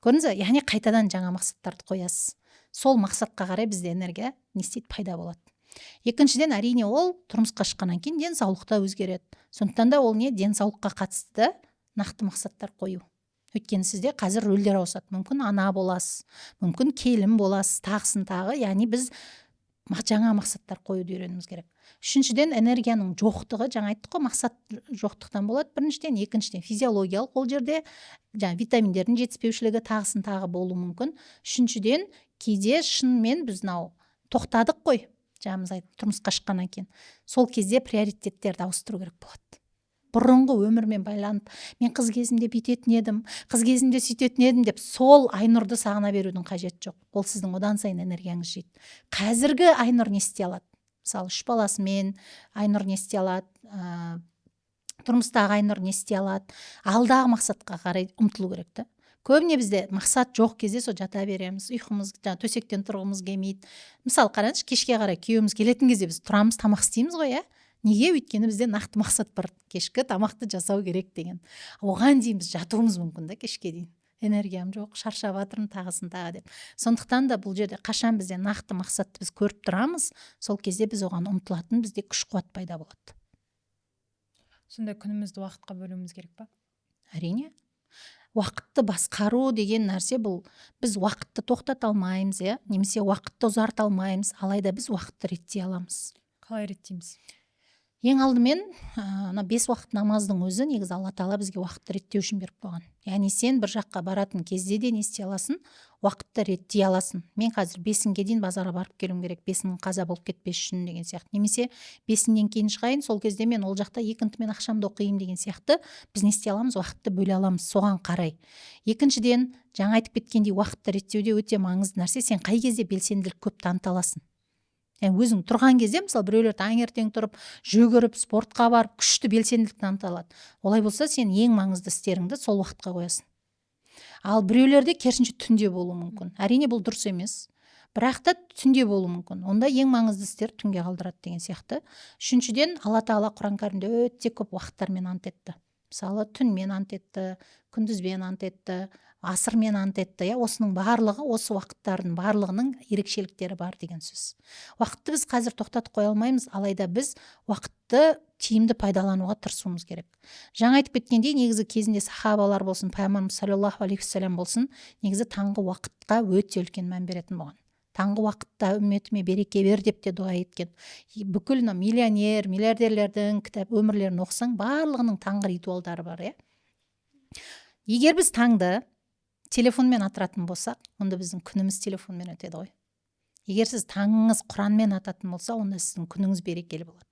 Көрдіңіз ба? Яғни қайтадан жаңа мақсаттарды қоясыз. Сол мақсатқа қарай бізде энергия не істейді? Пайда болады. Екіншіден, әрине, ол тұрмысқа шыққаннан кейін денсаулық та өзгереді. Сондықтан да ол не, денсаулыққа қатысты да нақты мақсаттар қою. Өйткені сізде қазір рөлдер ауысады. Мүмкін, ана боласыз, мүмкін, келін боласыз, тағысын тағы. Яғни біз жаңа мақсаттар қоюды үйренуіміз керек. Үшіншіден, энергияның жоқтығы, жаңа айттық қой, мақсат жоқтықтан болады біріншіден. Екіншіден, физиологиялық, ол жерде жаңа витаминдердің жетіспеушілігі, тағысын тағы болуы мүмкін. Үшіншіден, кейде шынымен біз мынау тоқтадық қой, жаңа айттық, тұрмысқа шыққаннан кейін сол кезде приоритеттерді ауыстыру керек болады. Бұрынғы өмірмен байланып, мен қыз кезімде бүйтетін едім, қыз кезімде сөйтетін едім деп сол Айнұрды сағына берудің қажеті жоқ. Ол сіздің одан сайын энергияңызды жейді. Қазіргі Айнұр не істей алады? Мысалы, үш баласымен Айнұр не істей алады? Тұрмыстағы Айнұр не істей алады? Алдағы мақсатқа қарай ұмтылу керек та. Көбіне бізде мақсат жоқ кезде сол жата береміз, ұйқымыз, жаңағы төсектен тұрғымыз келмейді. Мысалы, қараңызшы, кешке қарай күйеуіміз келетін кезде біз тұрамыз, тамақ істейміз ғой, иә. Неге? Өйткені бізде нақты мақсат бар: кешкі тамақты жасау керек деген. Оған дейін біз жатуымыз мүмкін да, кешке дейін энергиям жоқ, шаршап жатырмын, тағысын тағы деп. Сондықтан да бұл жерде қашан бізде нақты мақсатты біз көріп тұрамыз, сол кезде біз оған ұмтылатын, бізде күш қуат пайда болады. Сонда күнімізді уақытқа бөлуіміз керек па? Әрине. Уақытты басқару деген нәрсе, бұл біз уақытты тоқтата алмаймыз, иә, немесе уақытты ұзарта алмаймыз, алайда біз уақытты реттей аламыз. Қалай реттейміз? Ең алдымен мына бес уақыт намаздың өзі негізі Алла Тағала бізге уақытты реттеу үшін беріп қойған. Яғни сен бір жаққа баратын кезде де не істей аласың? Уақытты реттей аласың. Мен қазір 5-ге дейін базарға барып келуім керек, 5-інің қаза болып кетпес үшін деген сияқты, немесе 5-інен кейін шығайын, сол кезде мен ол жақта екінтімен ақшамды оқиын деген сияқты. Біз не істей аламыз? Уақытты бөле аламыз соған қарай. Екіншіден, жаңа айтып кеткендей, уақытты реттеуде өте маңызды нәрсе: сен қай кезде белсенділік көп таныта аласың? Яғни өзің тұрған кезде, мысалы, біреулер таңертең тұрып, жүгіріп, спортқа барып, күшті белсенділік таныта алады. Олай болса, сен ең маңызды істеріңді сол уақытқа қоясың. Ал біреулерде керісінше түнде болуы мүмкін. Әрине, бұл дұрыс емес, бірақ та түнде болуы мүмкін. Онда ең маңызды істер түнге қалдырады деген сияқты. Үшіншіден, Алла Тағала Құран Кәрімде өте көп уақыттармен ант етті. Мысалы, түнмен ант етті, күндізбен ант етті, асырмен ант етті, иә. Осының барлығы, осы уақыттардың барлығының ерекшеліктері бар деген сөз. Уақытты біз қазір тоқтатып қоя алмаймыз, алайда біз уақытты тиімді пайдалануға тырысуымыз керек. Жаңа айтып кеткендей, негізі кезінде сахабалар болсын, пайғамбарымыз саллаллаху алейхи уассалам болсын, негізі таңғы уақытқа өте үлкен мән беретін болған. Таңғы уақытта үмметіме береке бер деп те дұға еткен. Бүкіл мына миллионер, миллиардерлердің кітап, өмірлерін оқысаң, барлығының таңғы ритуалдары бар, иә. Егер біз таңды телефонмен атыратын болсақ, онда біздің күніміз телефонмен өтеді ғой. Егер сіз таңыңыз Құранмен ататын болса, онда сіздің күніңіз берекелі болады.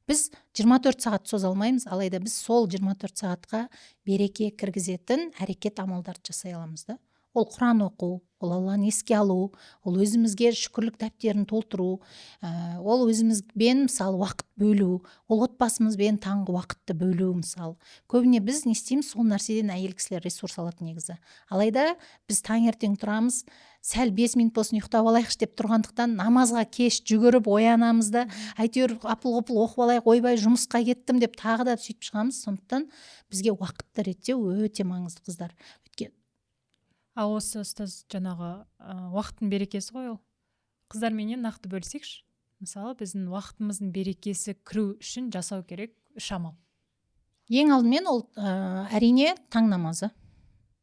Біз 24 сағат соза алмаймыз, алайда біз сол 24 сағатқа береке кіргізетін әрекет, амалдарды жасай аламыз да. Ол Құран оқу, ол Алланы еске алу, ол өзімізге шүкірлік дәптерін толтыру, ол өзімізбен, мысалы, уақыт бөлу, ол отбасымызбен таңғы уақытты бөлу. Мысалы, көбіне біз не істейміз? Сол нәрседен әйел кісілер ресурс алады негізі. Алайда біз таңертең тұрамыз, сәл 5 минут болсын ұйықтап алайықшы деп тұрғандықтан, намазға кеш жүгіріп оянамыз да, әйтеуір апыл ғұпыл оқып алайық, ойбай, жұмысқа кеттім деп тағы да сөйтіп шығамыз. Сондықтан бізге уақытты реттеу өте маңызды, қыздар, өйткені Ал осы, ұстаз, жаңағы уақыттың берекесі ғой ол. Қыздарменен нақты бөлісейікші. Мысалы, біздің уақытымыздың берекесі кіру үшін жасау керек үш амал. Ең алдымен ол, әрине, таң намазы.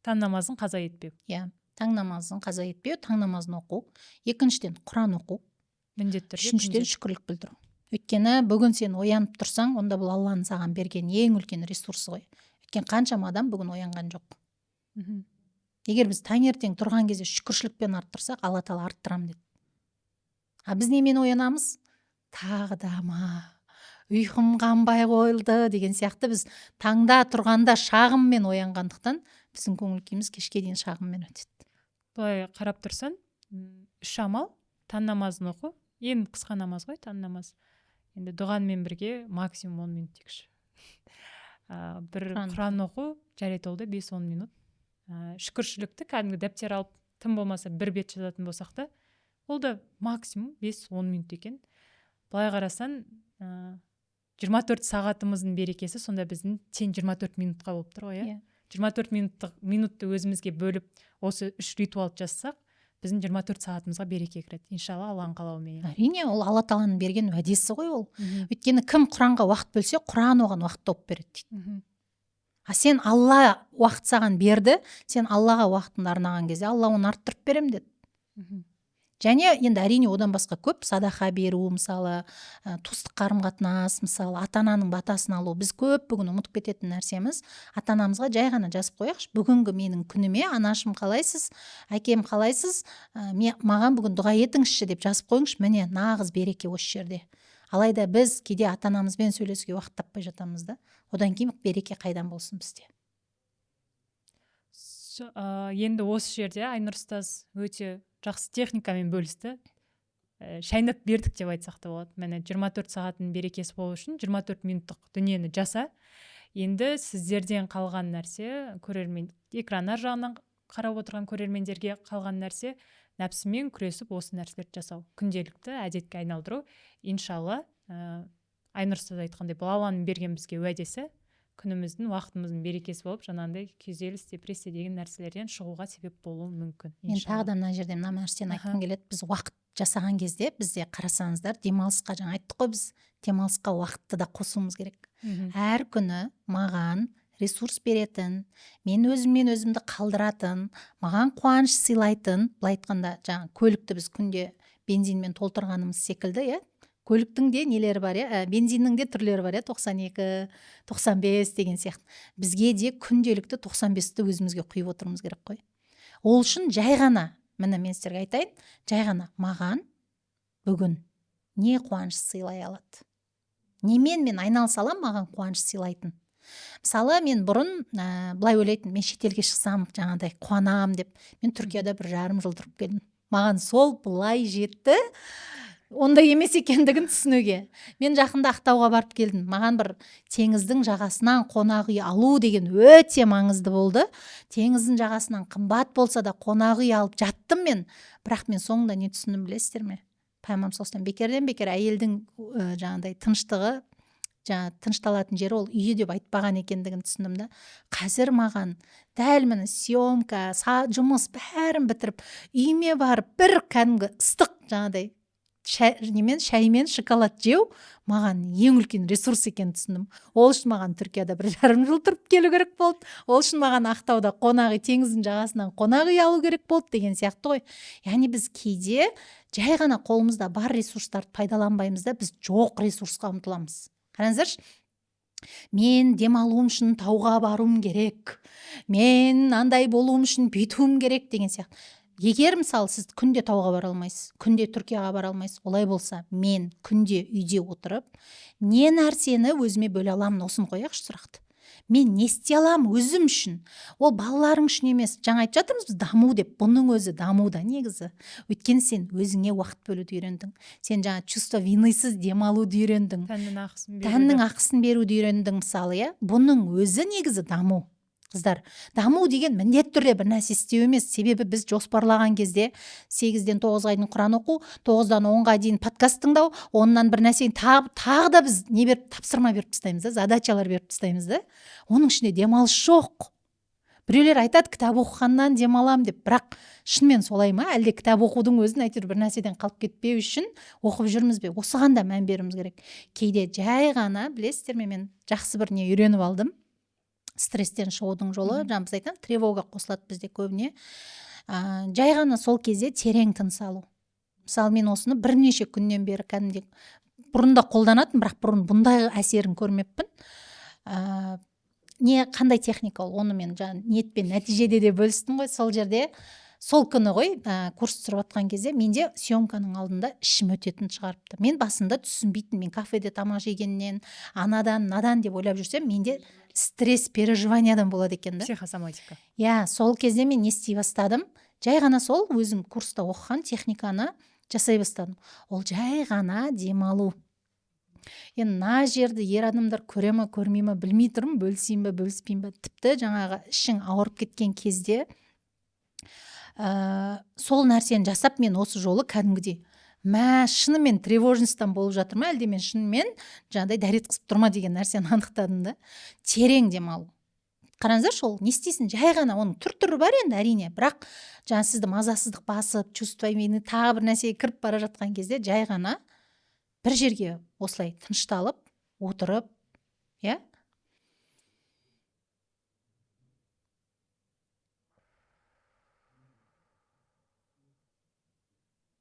Таң намазын қаза етпеу. Иә, таң намазын қаза етпеу, таң намазын оқу. Екіншіден, Құран оқу. Міндетті түрде. Үшіншіден, шүкірлік білдіру. Өйткені бүгін сен оянып тұрсаң, онда бұл Алланың саған берген ең үлкен ресурсы ғой. Өйткені қаншама адам бүгін оянған жоқ. Егер біз таңертең тұрған кезде шүкіршілікпен арттырсақ, Алла Тағала арттырамын деді. А біз немен оянамыз? Тағы да ма, ұйқым қанбай қойылды деген сияқты. Біз таңда тұрғанда шағыммен оянғандықтан, біздің көңіл күйіміз кешке дейін шағыммен өтеді. Былай қарап тұрсаң, үш амал: таң намазын оқу, ең қысқа намаз ғой таң намаз. Енді дұғанмен бірге максимум 10 минут дейікші. Бір Құран құран оқу, жарайды, ол да 5-10 минут. Шүкіршілікті кәдімгі дәптер алып, тым болмаса бір бет жазатын болсақ та, ол да максимум 5-10 минут екен. Былай қарасаң, 24 сағатымыздың берекесі сонда біздің тең 24 минутқа болып тұр ғой, иә? Иә. 24 минутты өзімізге бөліп, осы үш ритуалды жасасақ, біздің 24 сағатымызға береке кіреді, иншалла, Алланың қалауыменен. Әрине, ол Алла Тағаланың берген уәдесі ғой ол. Өйткені кім Құранға уақыт бөлсе, Құран оған уақыт тауып береді дейді. А сен, Алла уақыт саған берді, сен Аллаға уақытыңды арнаған кезде, Алла оны арттырып беремін деді. Және енді, әрине, одан басқа көп садақа беру, мысалы, туыстық қарым қатынас, мысалы, ата ананың батасын алу. Біз көп бүгін ұмытып кететін нәрсеміз, ата анамызға жай ғана жазып қояйықшы: «Бүгінгі менің күніме, анашым, қалайсыз, әкем, қалайсыз, маған бүгін дұға етіңізші», — деп жазып қойыңызшы. Міне, нағыз береке осы жерде. Алайда біз кейде ата анамызбен сөйлесуге уақыт таппай жатамыз да, одан кейін береке қайдан болсын бізде? Енді осы жерде Айнұр ұстаз өте жақсы техникамен бөлісті. Шайнап бердік деп айтсақ та болады. Міне, 24 сағаттың берекесі болу үшін 24 минуттық дүниені жаса. Енді сіздерден қалған нәрсе, көрермен, экран ар жағынан қарап отырған көрермендерге қалған нәрсе — нәпсімен күресіп, осы нәрселерді жасау, күнделікті әдетке айналдыру. Иншалла, Айнұр ұстаз айтқандай, бұл Алланың берген бізге уәдесі, күніміздің, уақытымыздың берекесі болып, жаңағындай күйзеліс, депрессия деген нәрселерден шығуға себеп болуы мүмкін. Мен тағы да мына жерде мына нәрсені айтқым келеді. Біз уақыт жасаған кезде, бізде, қарасаңыздар, демалысқа, жаңа айттық қой, біз демалысқа уақытты да қосуымыз керек. Әр күні маған ресурс беретін, мен өзіммен өзімді қалдыратын, маған қуаныш сыйлайтын, былай айтқанда, жаңа көлікті біз күнде бензинмен толтырғанымыз секілді, иә, көліктің де нелері бар, иә, бензиннің де түрлері бар, иә, 92, 95 деген сияқты. Бізге де күнделікті 95-ті өзімізге құйып отыруымыз керек қой. Ол үшін жай ғана, міне, мен сіздерге айтайын, жай ғана маған бүгін не қуаныш сыйлай алады, немен мен айналыса аламын маған қуаныш сыйлайтын? Мысалы, мен бұрын былай ойлайтынмын: мен шетелге шықсам, жаңағыдай қуанамын деп. Мен Түркияда 1,5 жыл тұрып келдім, маған сол былай жетті ондай емес екендігін түсінуге. Мен жақында Ақтауға барып келдім. Маған бір теңіздің жағасынан қонақ үй алу деген өте маңызды болды. Теңіздің жағасынан қымбат болса да қонақ үй алып жаттым мен. Бірақ мен соңында не түсіндім, білесіздер ме? Пайғамбарымыз саллаллаху бекерден бекер әйелдің жаңағыдай тыныштығы, жаңа тынышталатын жері ол үйі деп айтпаған екендігін түсіндім да. Қазір маған дәл, міне, съемка, жұмыс, бәрін бітіріп, үйіме барып, бір кәдімгі ыстық жаңағыдай шай, немен, шаймен шоколад жеу маған ең үлкен ресурс екенін түсіндім. Ол үшін маған Түркияда 1,5 жыл тұрып келу керек болды, ол үшін маған Ақтауда қонақ үй, теңіздің жағасынан қонақ үй алу керек болды деген сияқты ғой. Яғни біз кейде жай ғана қолымызда бар ресурстарды пайдаланбаймыз да, біз жоқ ресурсқа ұмтыламыз. Қараңыздаршы: мен демалуым үшін тауға баруым керек, мен андай болуым үшін бүйтуім керек деген сияқты. Егер, мысалы, сіз күнде тауға бара алмайсыз, күнде Түркияға бара алмайсыз, олай болса, мен күнде үйде отырып не нәрсені өзіме бөле аламын, осыны қояйықшы сұрақты. Мен не істей аламын өзім үшін? Ол балаларың үшін емес, жаңа айтып жатырмыз біз даму деп. Бұның өзі даму да негізі, өйткені сен өзіңе уақыт бөлуді үйрендің, сен жаңа чувство винысыз демалуды үйрендің. Тәннің ақысын беруді. Тәннің ақысын беруді үйрендің, мысалы, иә. Бұның өзі негізі даму. Қыздар, даму деген міндетті түрде бір нәрсе істеу емес. Себебі біз жоспарлаған кезде 8-ден 9-ға дейін құран оқу, 9-дан 10-ға дейін подкаст тыңдау, оннан бір нәрсені тағы да біз не беріп, тапсырма беріп тастаймыз да, задачалар беріп тастаймыз да. Оның ішінде демалыс жоқ. Біреулер айтады, кітап оқығаннан демаламын деп, бірақ шынымен солай ма, әлде кітап оқудың өзін әйтеуір бір нәрседен қалып кетпеу үшін оқып жүрміз бе? Осыған да мән беруіміз керек. Кейде жай ғана, білесіздер ме, мен жақсы бір не үйреніп алдым, стресстен шығудың жолы. Жаңа біз айтамыз, тревога қосылады бізде көбіне. Жай ғана сол кезде терең тыныс алу. Мысалы, мен осыны бірнеше күннен бері кәдімгідей, бұрын да қолданатын, бірақ бұрын бұндай әсерін көрмеппін. Не, қандай техника ол? Оны мен жаңа ниет пен нәтижеде де бөлістім ғой. Сол жерде, сол күні ғой, курс түсіріп жатқан кезде менде съемканың алдында ішім өтетін шығарыпты. Мен басында түсінбейтін, мен кафеде тамақ жегеннен, анадан мынадан деп ойлап жүрсем, менде стресс, переживаниядан болады екен да. Психосоматика. Иә, сол кезде мен не істей бастадым? Жай ғана сол өзім курста оқыған техниканы жасай бастадым. Ол жай ғана демалу. Енді мына жерді ер адамдар көре ма, көрмей ма, білмей тұрмын, бөлісейін ба, бөліспейін ба. Тіпті жаңағы ішің ауырып кеткен кезде сол нәрсені жасап, мен осы жолы кәдімгідей шынымен тревожностьтан болып жатыр ма, әлде мен шынымен жаңағыдай дәрет қысып тұр ма деген нәрсені анықтадым да. Терең демалу. Қараңыздаршы, ол не істейсің, жай ғана, оның түр түрі бар енді әрине, бірақ жаңа сізді мазасыздық басып, чувство вины, тағы бір нәрсеге кіріп бара жатқан кезде жай ғана бір жерге осылай тынышталып отырып, иә,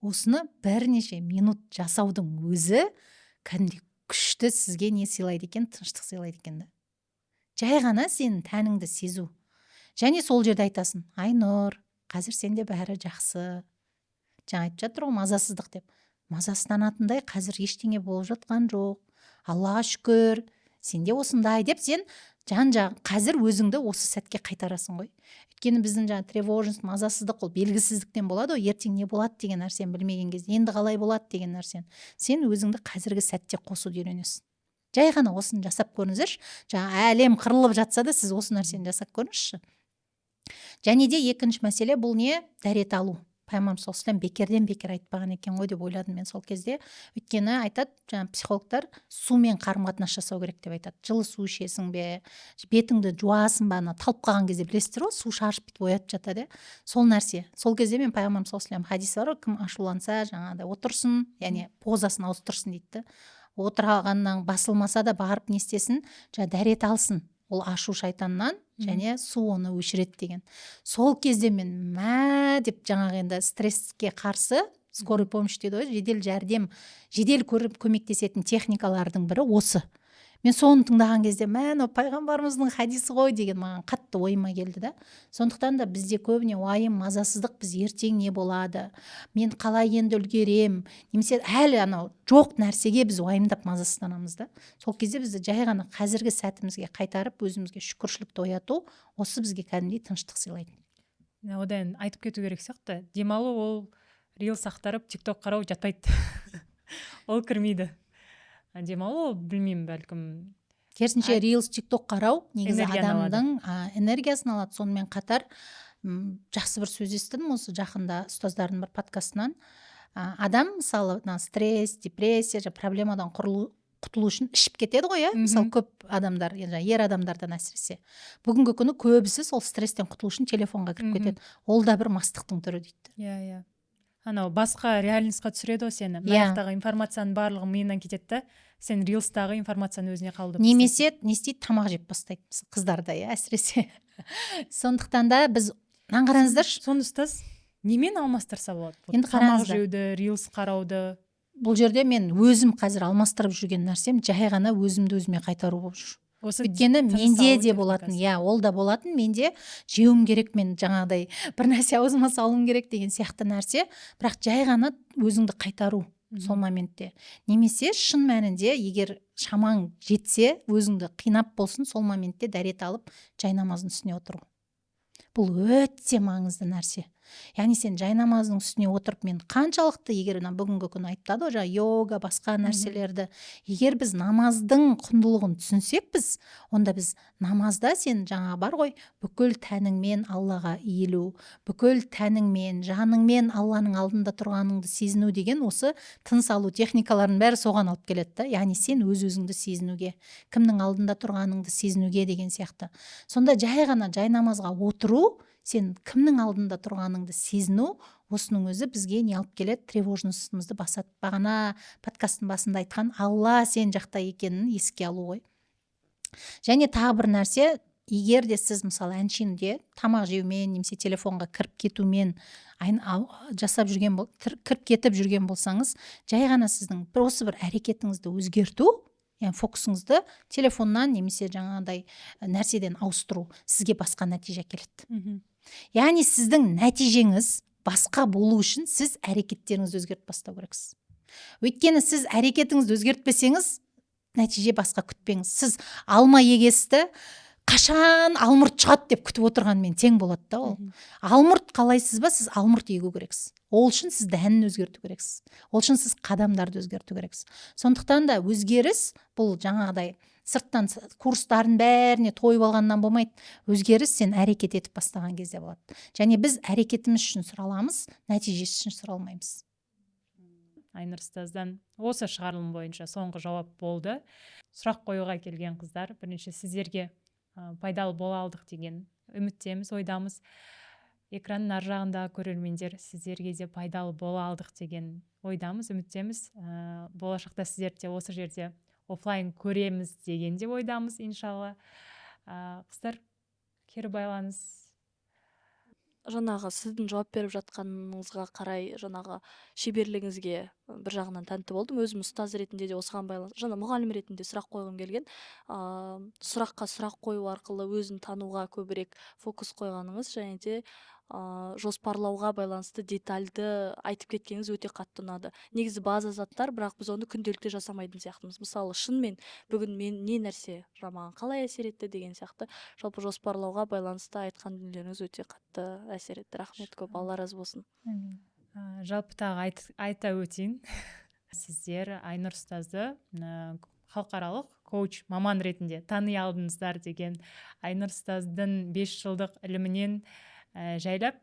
осыны бірнеше минут жасаудың өзі кәдімгідей күшті сізге не сыйлайды екен, тыныштық сыйлайды екен да. Жай ғана сенің тәніңді сезу. Және сол жерде айтасың: Айнұр, қазір сенде бәрі жақсы. Жаңа айтып жатыр ғой мазасыздық деп. Мазасызданатындай қазір ештеңе болып жатқан жоқ. Аллаға шүкір, сенде осындай деп сен жан-жақ қазір өзіңді осы сәтке қайтарасың ғой. Өйткені біздің жаңа тревожность, мазасыздық ол белгісіздіктен болады ғой, ертең не болады деген нәрсені білмеген кезде, енді қалай болады деген нәрсені. Сен өзіңді қазіргі сәтте қосуды үйренесің. Жай ғана осыны жасап көріңіздерші. Жаңа әлем қырылып жатса да, сіз осы нәрсені жасап көріңізші. Және де екінші мәселе бұл не? Дәрет алу. Пайғамбарымыз саллаллаху алейхи вассалам бекерден бекер айтпаған екен ғой деп ойладым мен сол кезде. Өйткені айтады, жаңа психологтар сумен қарым-қатынас жасау керек деп айтады. Жылы су ішесің бе, бетіңді жуасың ба, ана талып қалған кезде білесіздер ғой, су шашып бүйтіп оятып жатады, иә. Сол нәрсе. Сол кезде мен пайғамбарымыз саллаллаху алейхи вассалам хадисі бар ғой, кім ашуланса жаңағыдай отырсын, яғни позасын ауыстырсын дейді. Отырғаннан басылмаса да барып не істесін, жаңа дәрет алсын. Ол ашу шайтаннан, және су оны өшіреді деген. Сол кезде мен мә деп жаңағы енді стресске қарсы скорый помощь дейді ғой, жедел жәрдем, жедел көріп көмектесетін техникалардың бірі осы. Мен соны тыңдаған кезде мә, мынау пайғамбарымыздың хадисі ғой деген маған қатты ойыма келді да. Сондықтан да бізде көбіне уайым, мазасыздық, біз ертең не болады, мен қалай енді үлгерем, немесе әлі анау жоқ нәрсеге біз уайымдап мазасызданамыз да. Сол кезде бізді жай ғана қазіргі сәтімізге қайтарып, өзімізге шүкіршілікті ояту, осы бізге кәдімгідей тыныштық сыйлайды. Одан айтып кету керек сияқты, демалу ол рилс ақтарып, тикток қарау жатпайды. Ол кірмейді. Демалу ол білмеймін, бәлкім керісінше рилс, тикток қарау негізі адамның энергиясын алады. Сонымен қатар жақсы бір сөз естідім осы жақында ұстаздардың бір подкастынан. Адам мысалы мына стресс, депрессия, проблемадан құтылу үшін ішіп кетеді ғой, иә? Мысалы көп адамдар, енді ер адамдардан әсіресе. Бүгінгі күні көбісі сол стресстен құтылу үшін телефонға кіріп кетеді. Ол да бір мастықтың түрі дейді. Иә, иә. Анау басқа реальностьқа түсіреді ғой сені. Мына жақтағы информацияның барлығы миыңнан кетеді да, сен рилстағы информацияны өзіне қабылдап Немесе не істейді, тамақ жеп бастайды қыздарда, иә, әсіресе. Сондықтан да біз мынаны қараңыздаршы. Соны ұстаз немен алмастырса болады? Енді тамақ жеуді, рилс қарауды. Бұл жерде мен өзім қазір алмастырып жүрген нәрсем жай ғана өзімді өзіме қайтару болып жүр. Өйткені менде де болатын, иә, ол да болатын, менде жеуім керек, мен жаңағыдай бір нәрсе аузыма салуым керек деген сияқты нәрсе, бірақ жай ғана өзіңді қайтару сол моментте. Немесе шын мәнінде егер шамаң жетсе, өзіңді қинап болсын, сол моментте дәрет алып, жай намаздың үстіне отыру. Бұл өте маңызды нәрсе. Яғни сен жай намаздың үстіне отырып, мен қаншалықты, егер мына бүгінгі күні айтады ғой, жаңа йога, басқа нәрселерді, егер біз намаздың құндылығын түсінсек біз, онда біз намазда сен жаңа бар ғой, бүкіл тәніңмен Аллаға иілу, бүкіл тәніңмен, жаныңмен Алланың алдында тұрғаныңды сезіну деген осы тыныс алу техникаларының бәрі соған алып келеді да. Яғни сен өз-өзіңді сезінуге, кімнің алдында тұрғаныңды сезінуге деген сияқты. Сонда жай ғана жай намазға отыру, сен кімнің алдында тұрғаныңды сезіну, осының өзі бізге не алып келеді? Тревожностымызды басады. Бағана подкасттың басында айтқан Алла сен жақта екенін еске алу ғой. Және тағы бір нәрсе, егер де сіз мысалы әншейінде тамақ жеумен немесе телефонға кіріп кетумен жасап жүрген кіріп кетіп жүрген болсаңыз, жай ғана сіздің бір осы бір әрекетіңізді өзгерту, яғни фокусыңызды телефоннан немесе жаңағыдай нәрседен ауыстыру сізге басқа нәтиже әкеледі. Яғни сіздің нәтижеңіз басқа болу үшін сіз әрекеттеріңізді өзгертіп бастау керексіз. Өйткені сіз әрекетіңізді өзгертпесеңіз, нәтиже басқа күтпеңіз. Сіз алма егесті, Қашан алмұрт шығады деп күтіп отырғанмен тең болады да ол. Алмұрт қалайсыз ба, сіз алмұрт егу керексіз. Ол үшін сіз дәнін өзгерту керексіз, ол үшін сіз қадамдарды өзгерту керексіз. Сондықтан да өзгеріс бұл жаңағыдай сырттан курстардың бәріне тойып алғаннан болмайды. Өзгеріс сен әрекет етіп бастаған кезде болады. Және біз әрекетіміз үшін сұраламыз, нәтижесі үшін сұралмаймыз. Айнұр ұстаздан осы шығарылым бойынша соңғы жауап болды. Сұрақ қоюға келген қыздар, бірінші сіздерге пайдалы бола алдық деген үміттеміз, ойдамыз. Экранның ар жағындағы көрермендер, сіздерге де пайдалы бола алдық деген ойдамыз, үміттеміз. Болашақта сіздерді де осы жерде оффлайн көреміз деген де ойдамыз, иншалла. Қыздар, кері байланыс. Жаңағы сіздің жауап беріп жатқаныңызға қарай, жаңағы шеберлігіңізге бір жағынан тәнті болдым. Өзім ұстаз ретінде де осыған байланысты, жаңа мұғалім ретінде сұрақ қойғым келген. Сұраққа сұрақ қою арқылы өзін тануға көбірек фокус қойғаныңыз және де жоспарлауға байланысты детальді айтып кеткеніңіз өте қатты ұнады. Негізі база заттар, бірақ біз оны күнделікті жасамайтын сияқтымыз. Мысалы, шынымен бүгін мен не нәрсе маған қалай әсер етті деген сияқты. Жалпы жоспарлауға байланысты айтқан дүниелеріңіз өте қатты әсер етті. Рахмет көп, Алла разы болсын. Әмин. Жалпы тағы айта өтейін, сіздер Айнұр ұстазды халықаралық коуч маман ретінде тани алдыңыздар деген, Айнұр ұстаздың 5 жылдық ілімінен жайлап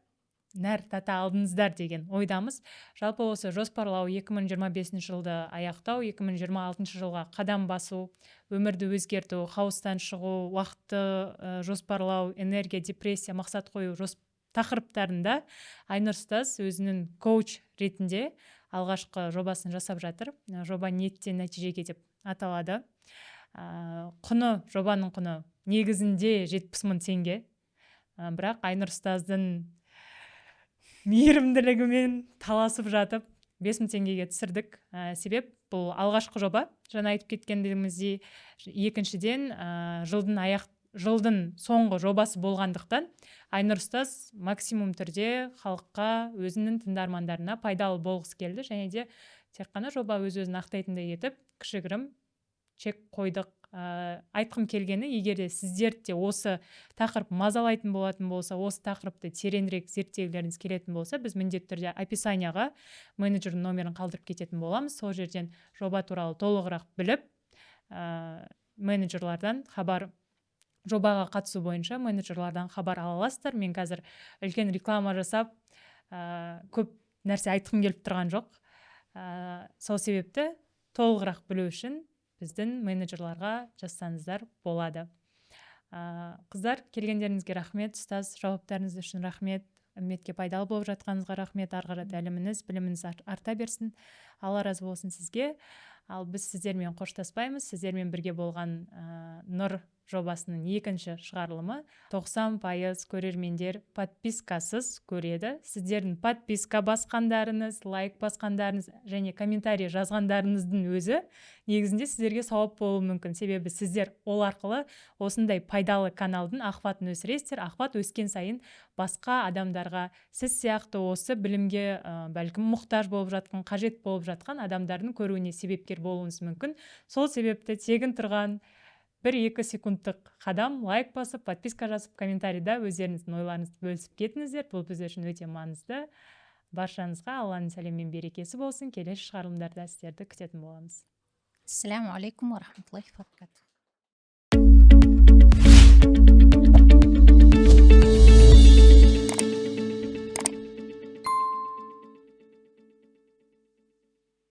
нәр тата алдыңыздар деген ойдамыз. Жалпы осы жоспарлау, 2025 жылды аяқтау, 2026 жылға қадам басу, өмірді өзгерту, хаостан шығу, уақытты жоспарлау, энергия, депрессия, мақсат қою тақырыптарында Айнұр ұстаз өзінің коуч ретінде алғашқы жобасын жасап жатыр. Жоба «Ниеттен нәтижеге» деп аталады. Құны, жобаның құны негізінде 70 000 теңге. Бірақ Айнұр ұстаздың мейірімділігімен таласып жатып 5000 теңгеге түсірдік. Себеп бұл алғашқы жоба, жаңа айтып кеткендігіміздей. Екіншіден, жылдың соңғы жобасы болғандықтан, Айнұр ұстаз максимум түрде халыққа, өзінің тыңдармандарына пайдалы болғысы келді және де тек қана жоба өз өзін ақтайтындай етіп кішігірім чек қойдық. Айтқым келгені, егер де сіздерді де осы тақырып мазалайтын болатын болса, осы тақырыпты тереңірек зерттегілеріңіз келетін болса, біз міндетті түрде описанияға менеджердің номерін қалдырып кететін боламыз. Сол жерден жоба туралы толығырақ біліп, менеджерлардан хабар, жобаға қатысу бойынша менеджерлардан хабар ала аласыздар. Мен қазір үлкен реклама жасап, көп нәрсе айтқым келіп тұрған жоқ. Сол себепті толығырақ білу үшін біздің менеджерларға жазсаңыздар болады. Қыздар, келгендеріңізге рахмет. Ұстаз, жауаптарыңыз үшін рахмет. Үмметке пайдалы болып жатқаныңызға рахмет. Ары қарата іліміңіз, біліміңіз арта берсін. Алла разы болсын сізге. Ал біз сіздермен қоштаспаймыз. Сіздермен бірге болған Нұр жобасының екінші шығарылымы. 90% көрермендер подпискасыз көреді. Сіздердің подписка басқандарыңыз, лайк басқандарыңыз және комментарий жазғандарыңыздың өзі негізінде сіздерге сауап болуы мүмкін. Себебі сіздер ол арқылы осындай пайдалы каналдың охватын өсіресіздер. Охват өскен сайын басқа адамдарға, сіз сияқты осы білімге бәлкім мұқтаж болып жатқан, қажет болып жатқан адамдардың көруіне себепкер болуыңыз мүмкін. Сол себепті тегін тұрған 1-2 секундтық қадам: лайк басып, подписка жазып, комментарийда өздеріңіздің ойларыңызды бөлісіп кетіңіздер. Бұл біз үшін өте маңызды. Баршаңызға Алланың сәлемі мен берекесі болсын. Келесі шығарылымдарда сіздерді күтетін боламыз. Ассаляму алейкум уа рахматуллахи ва баракатух.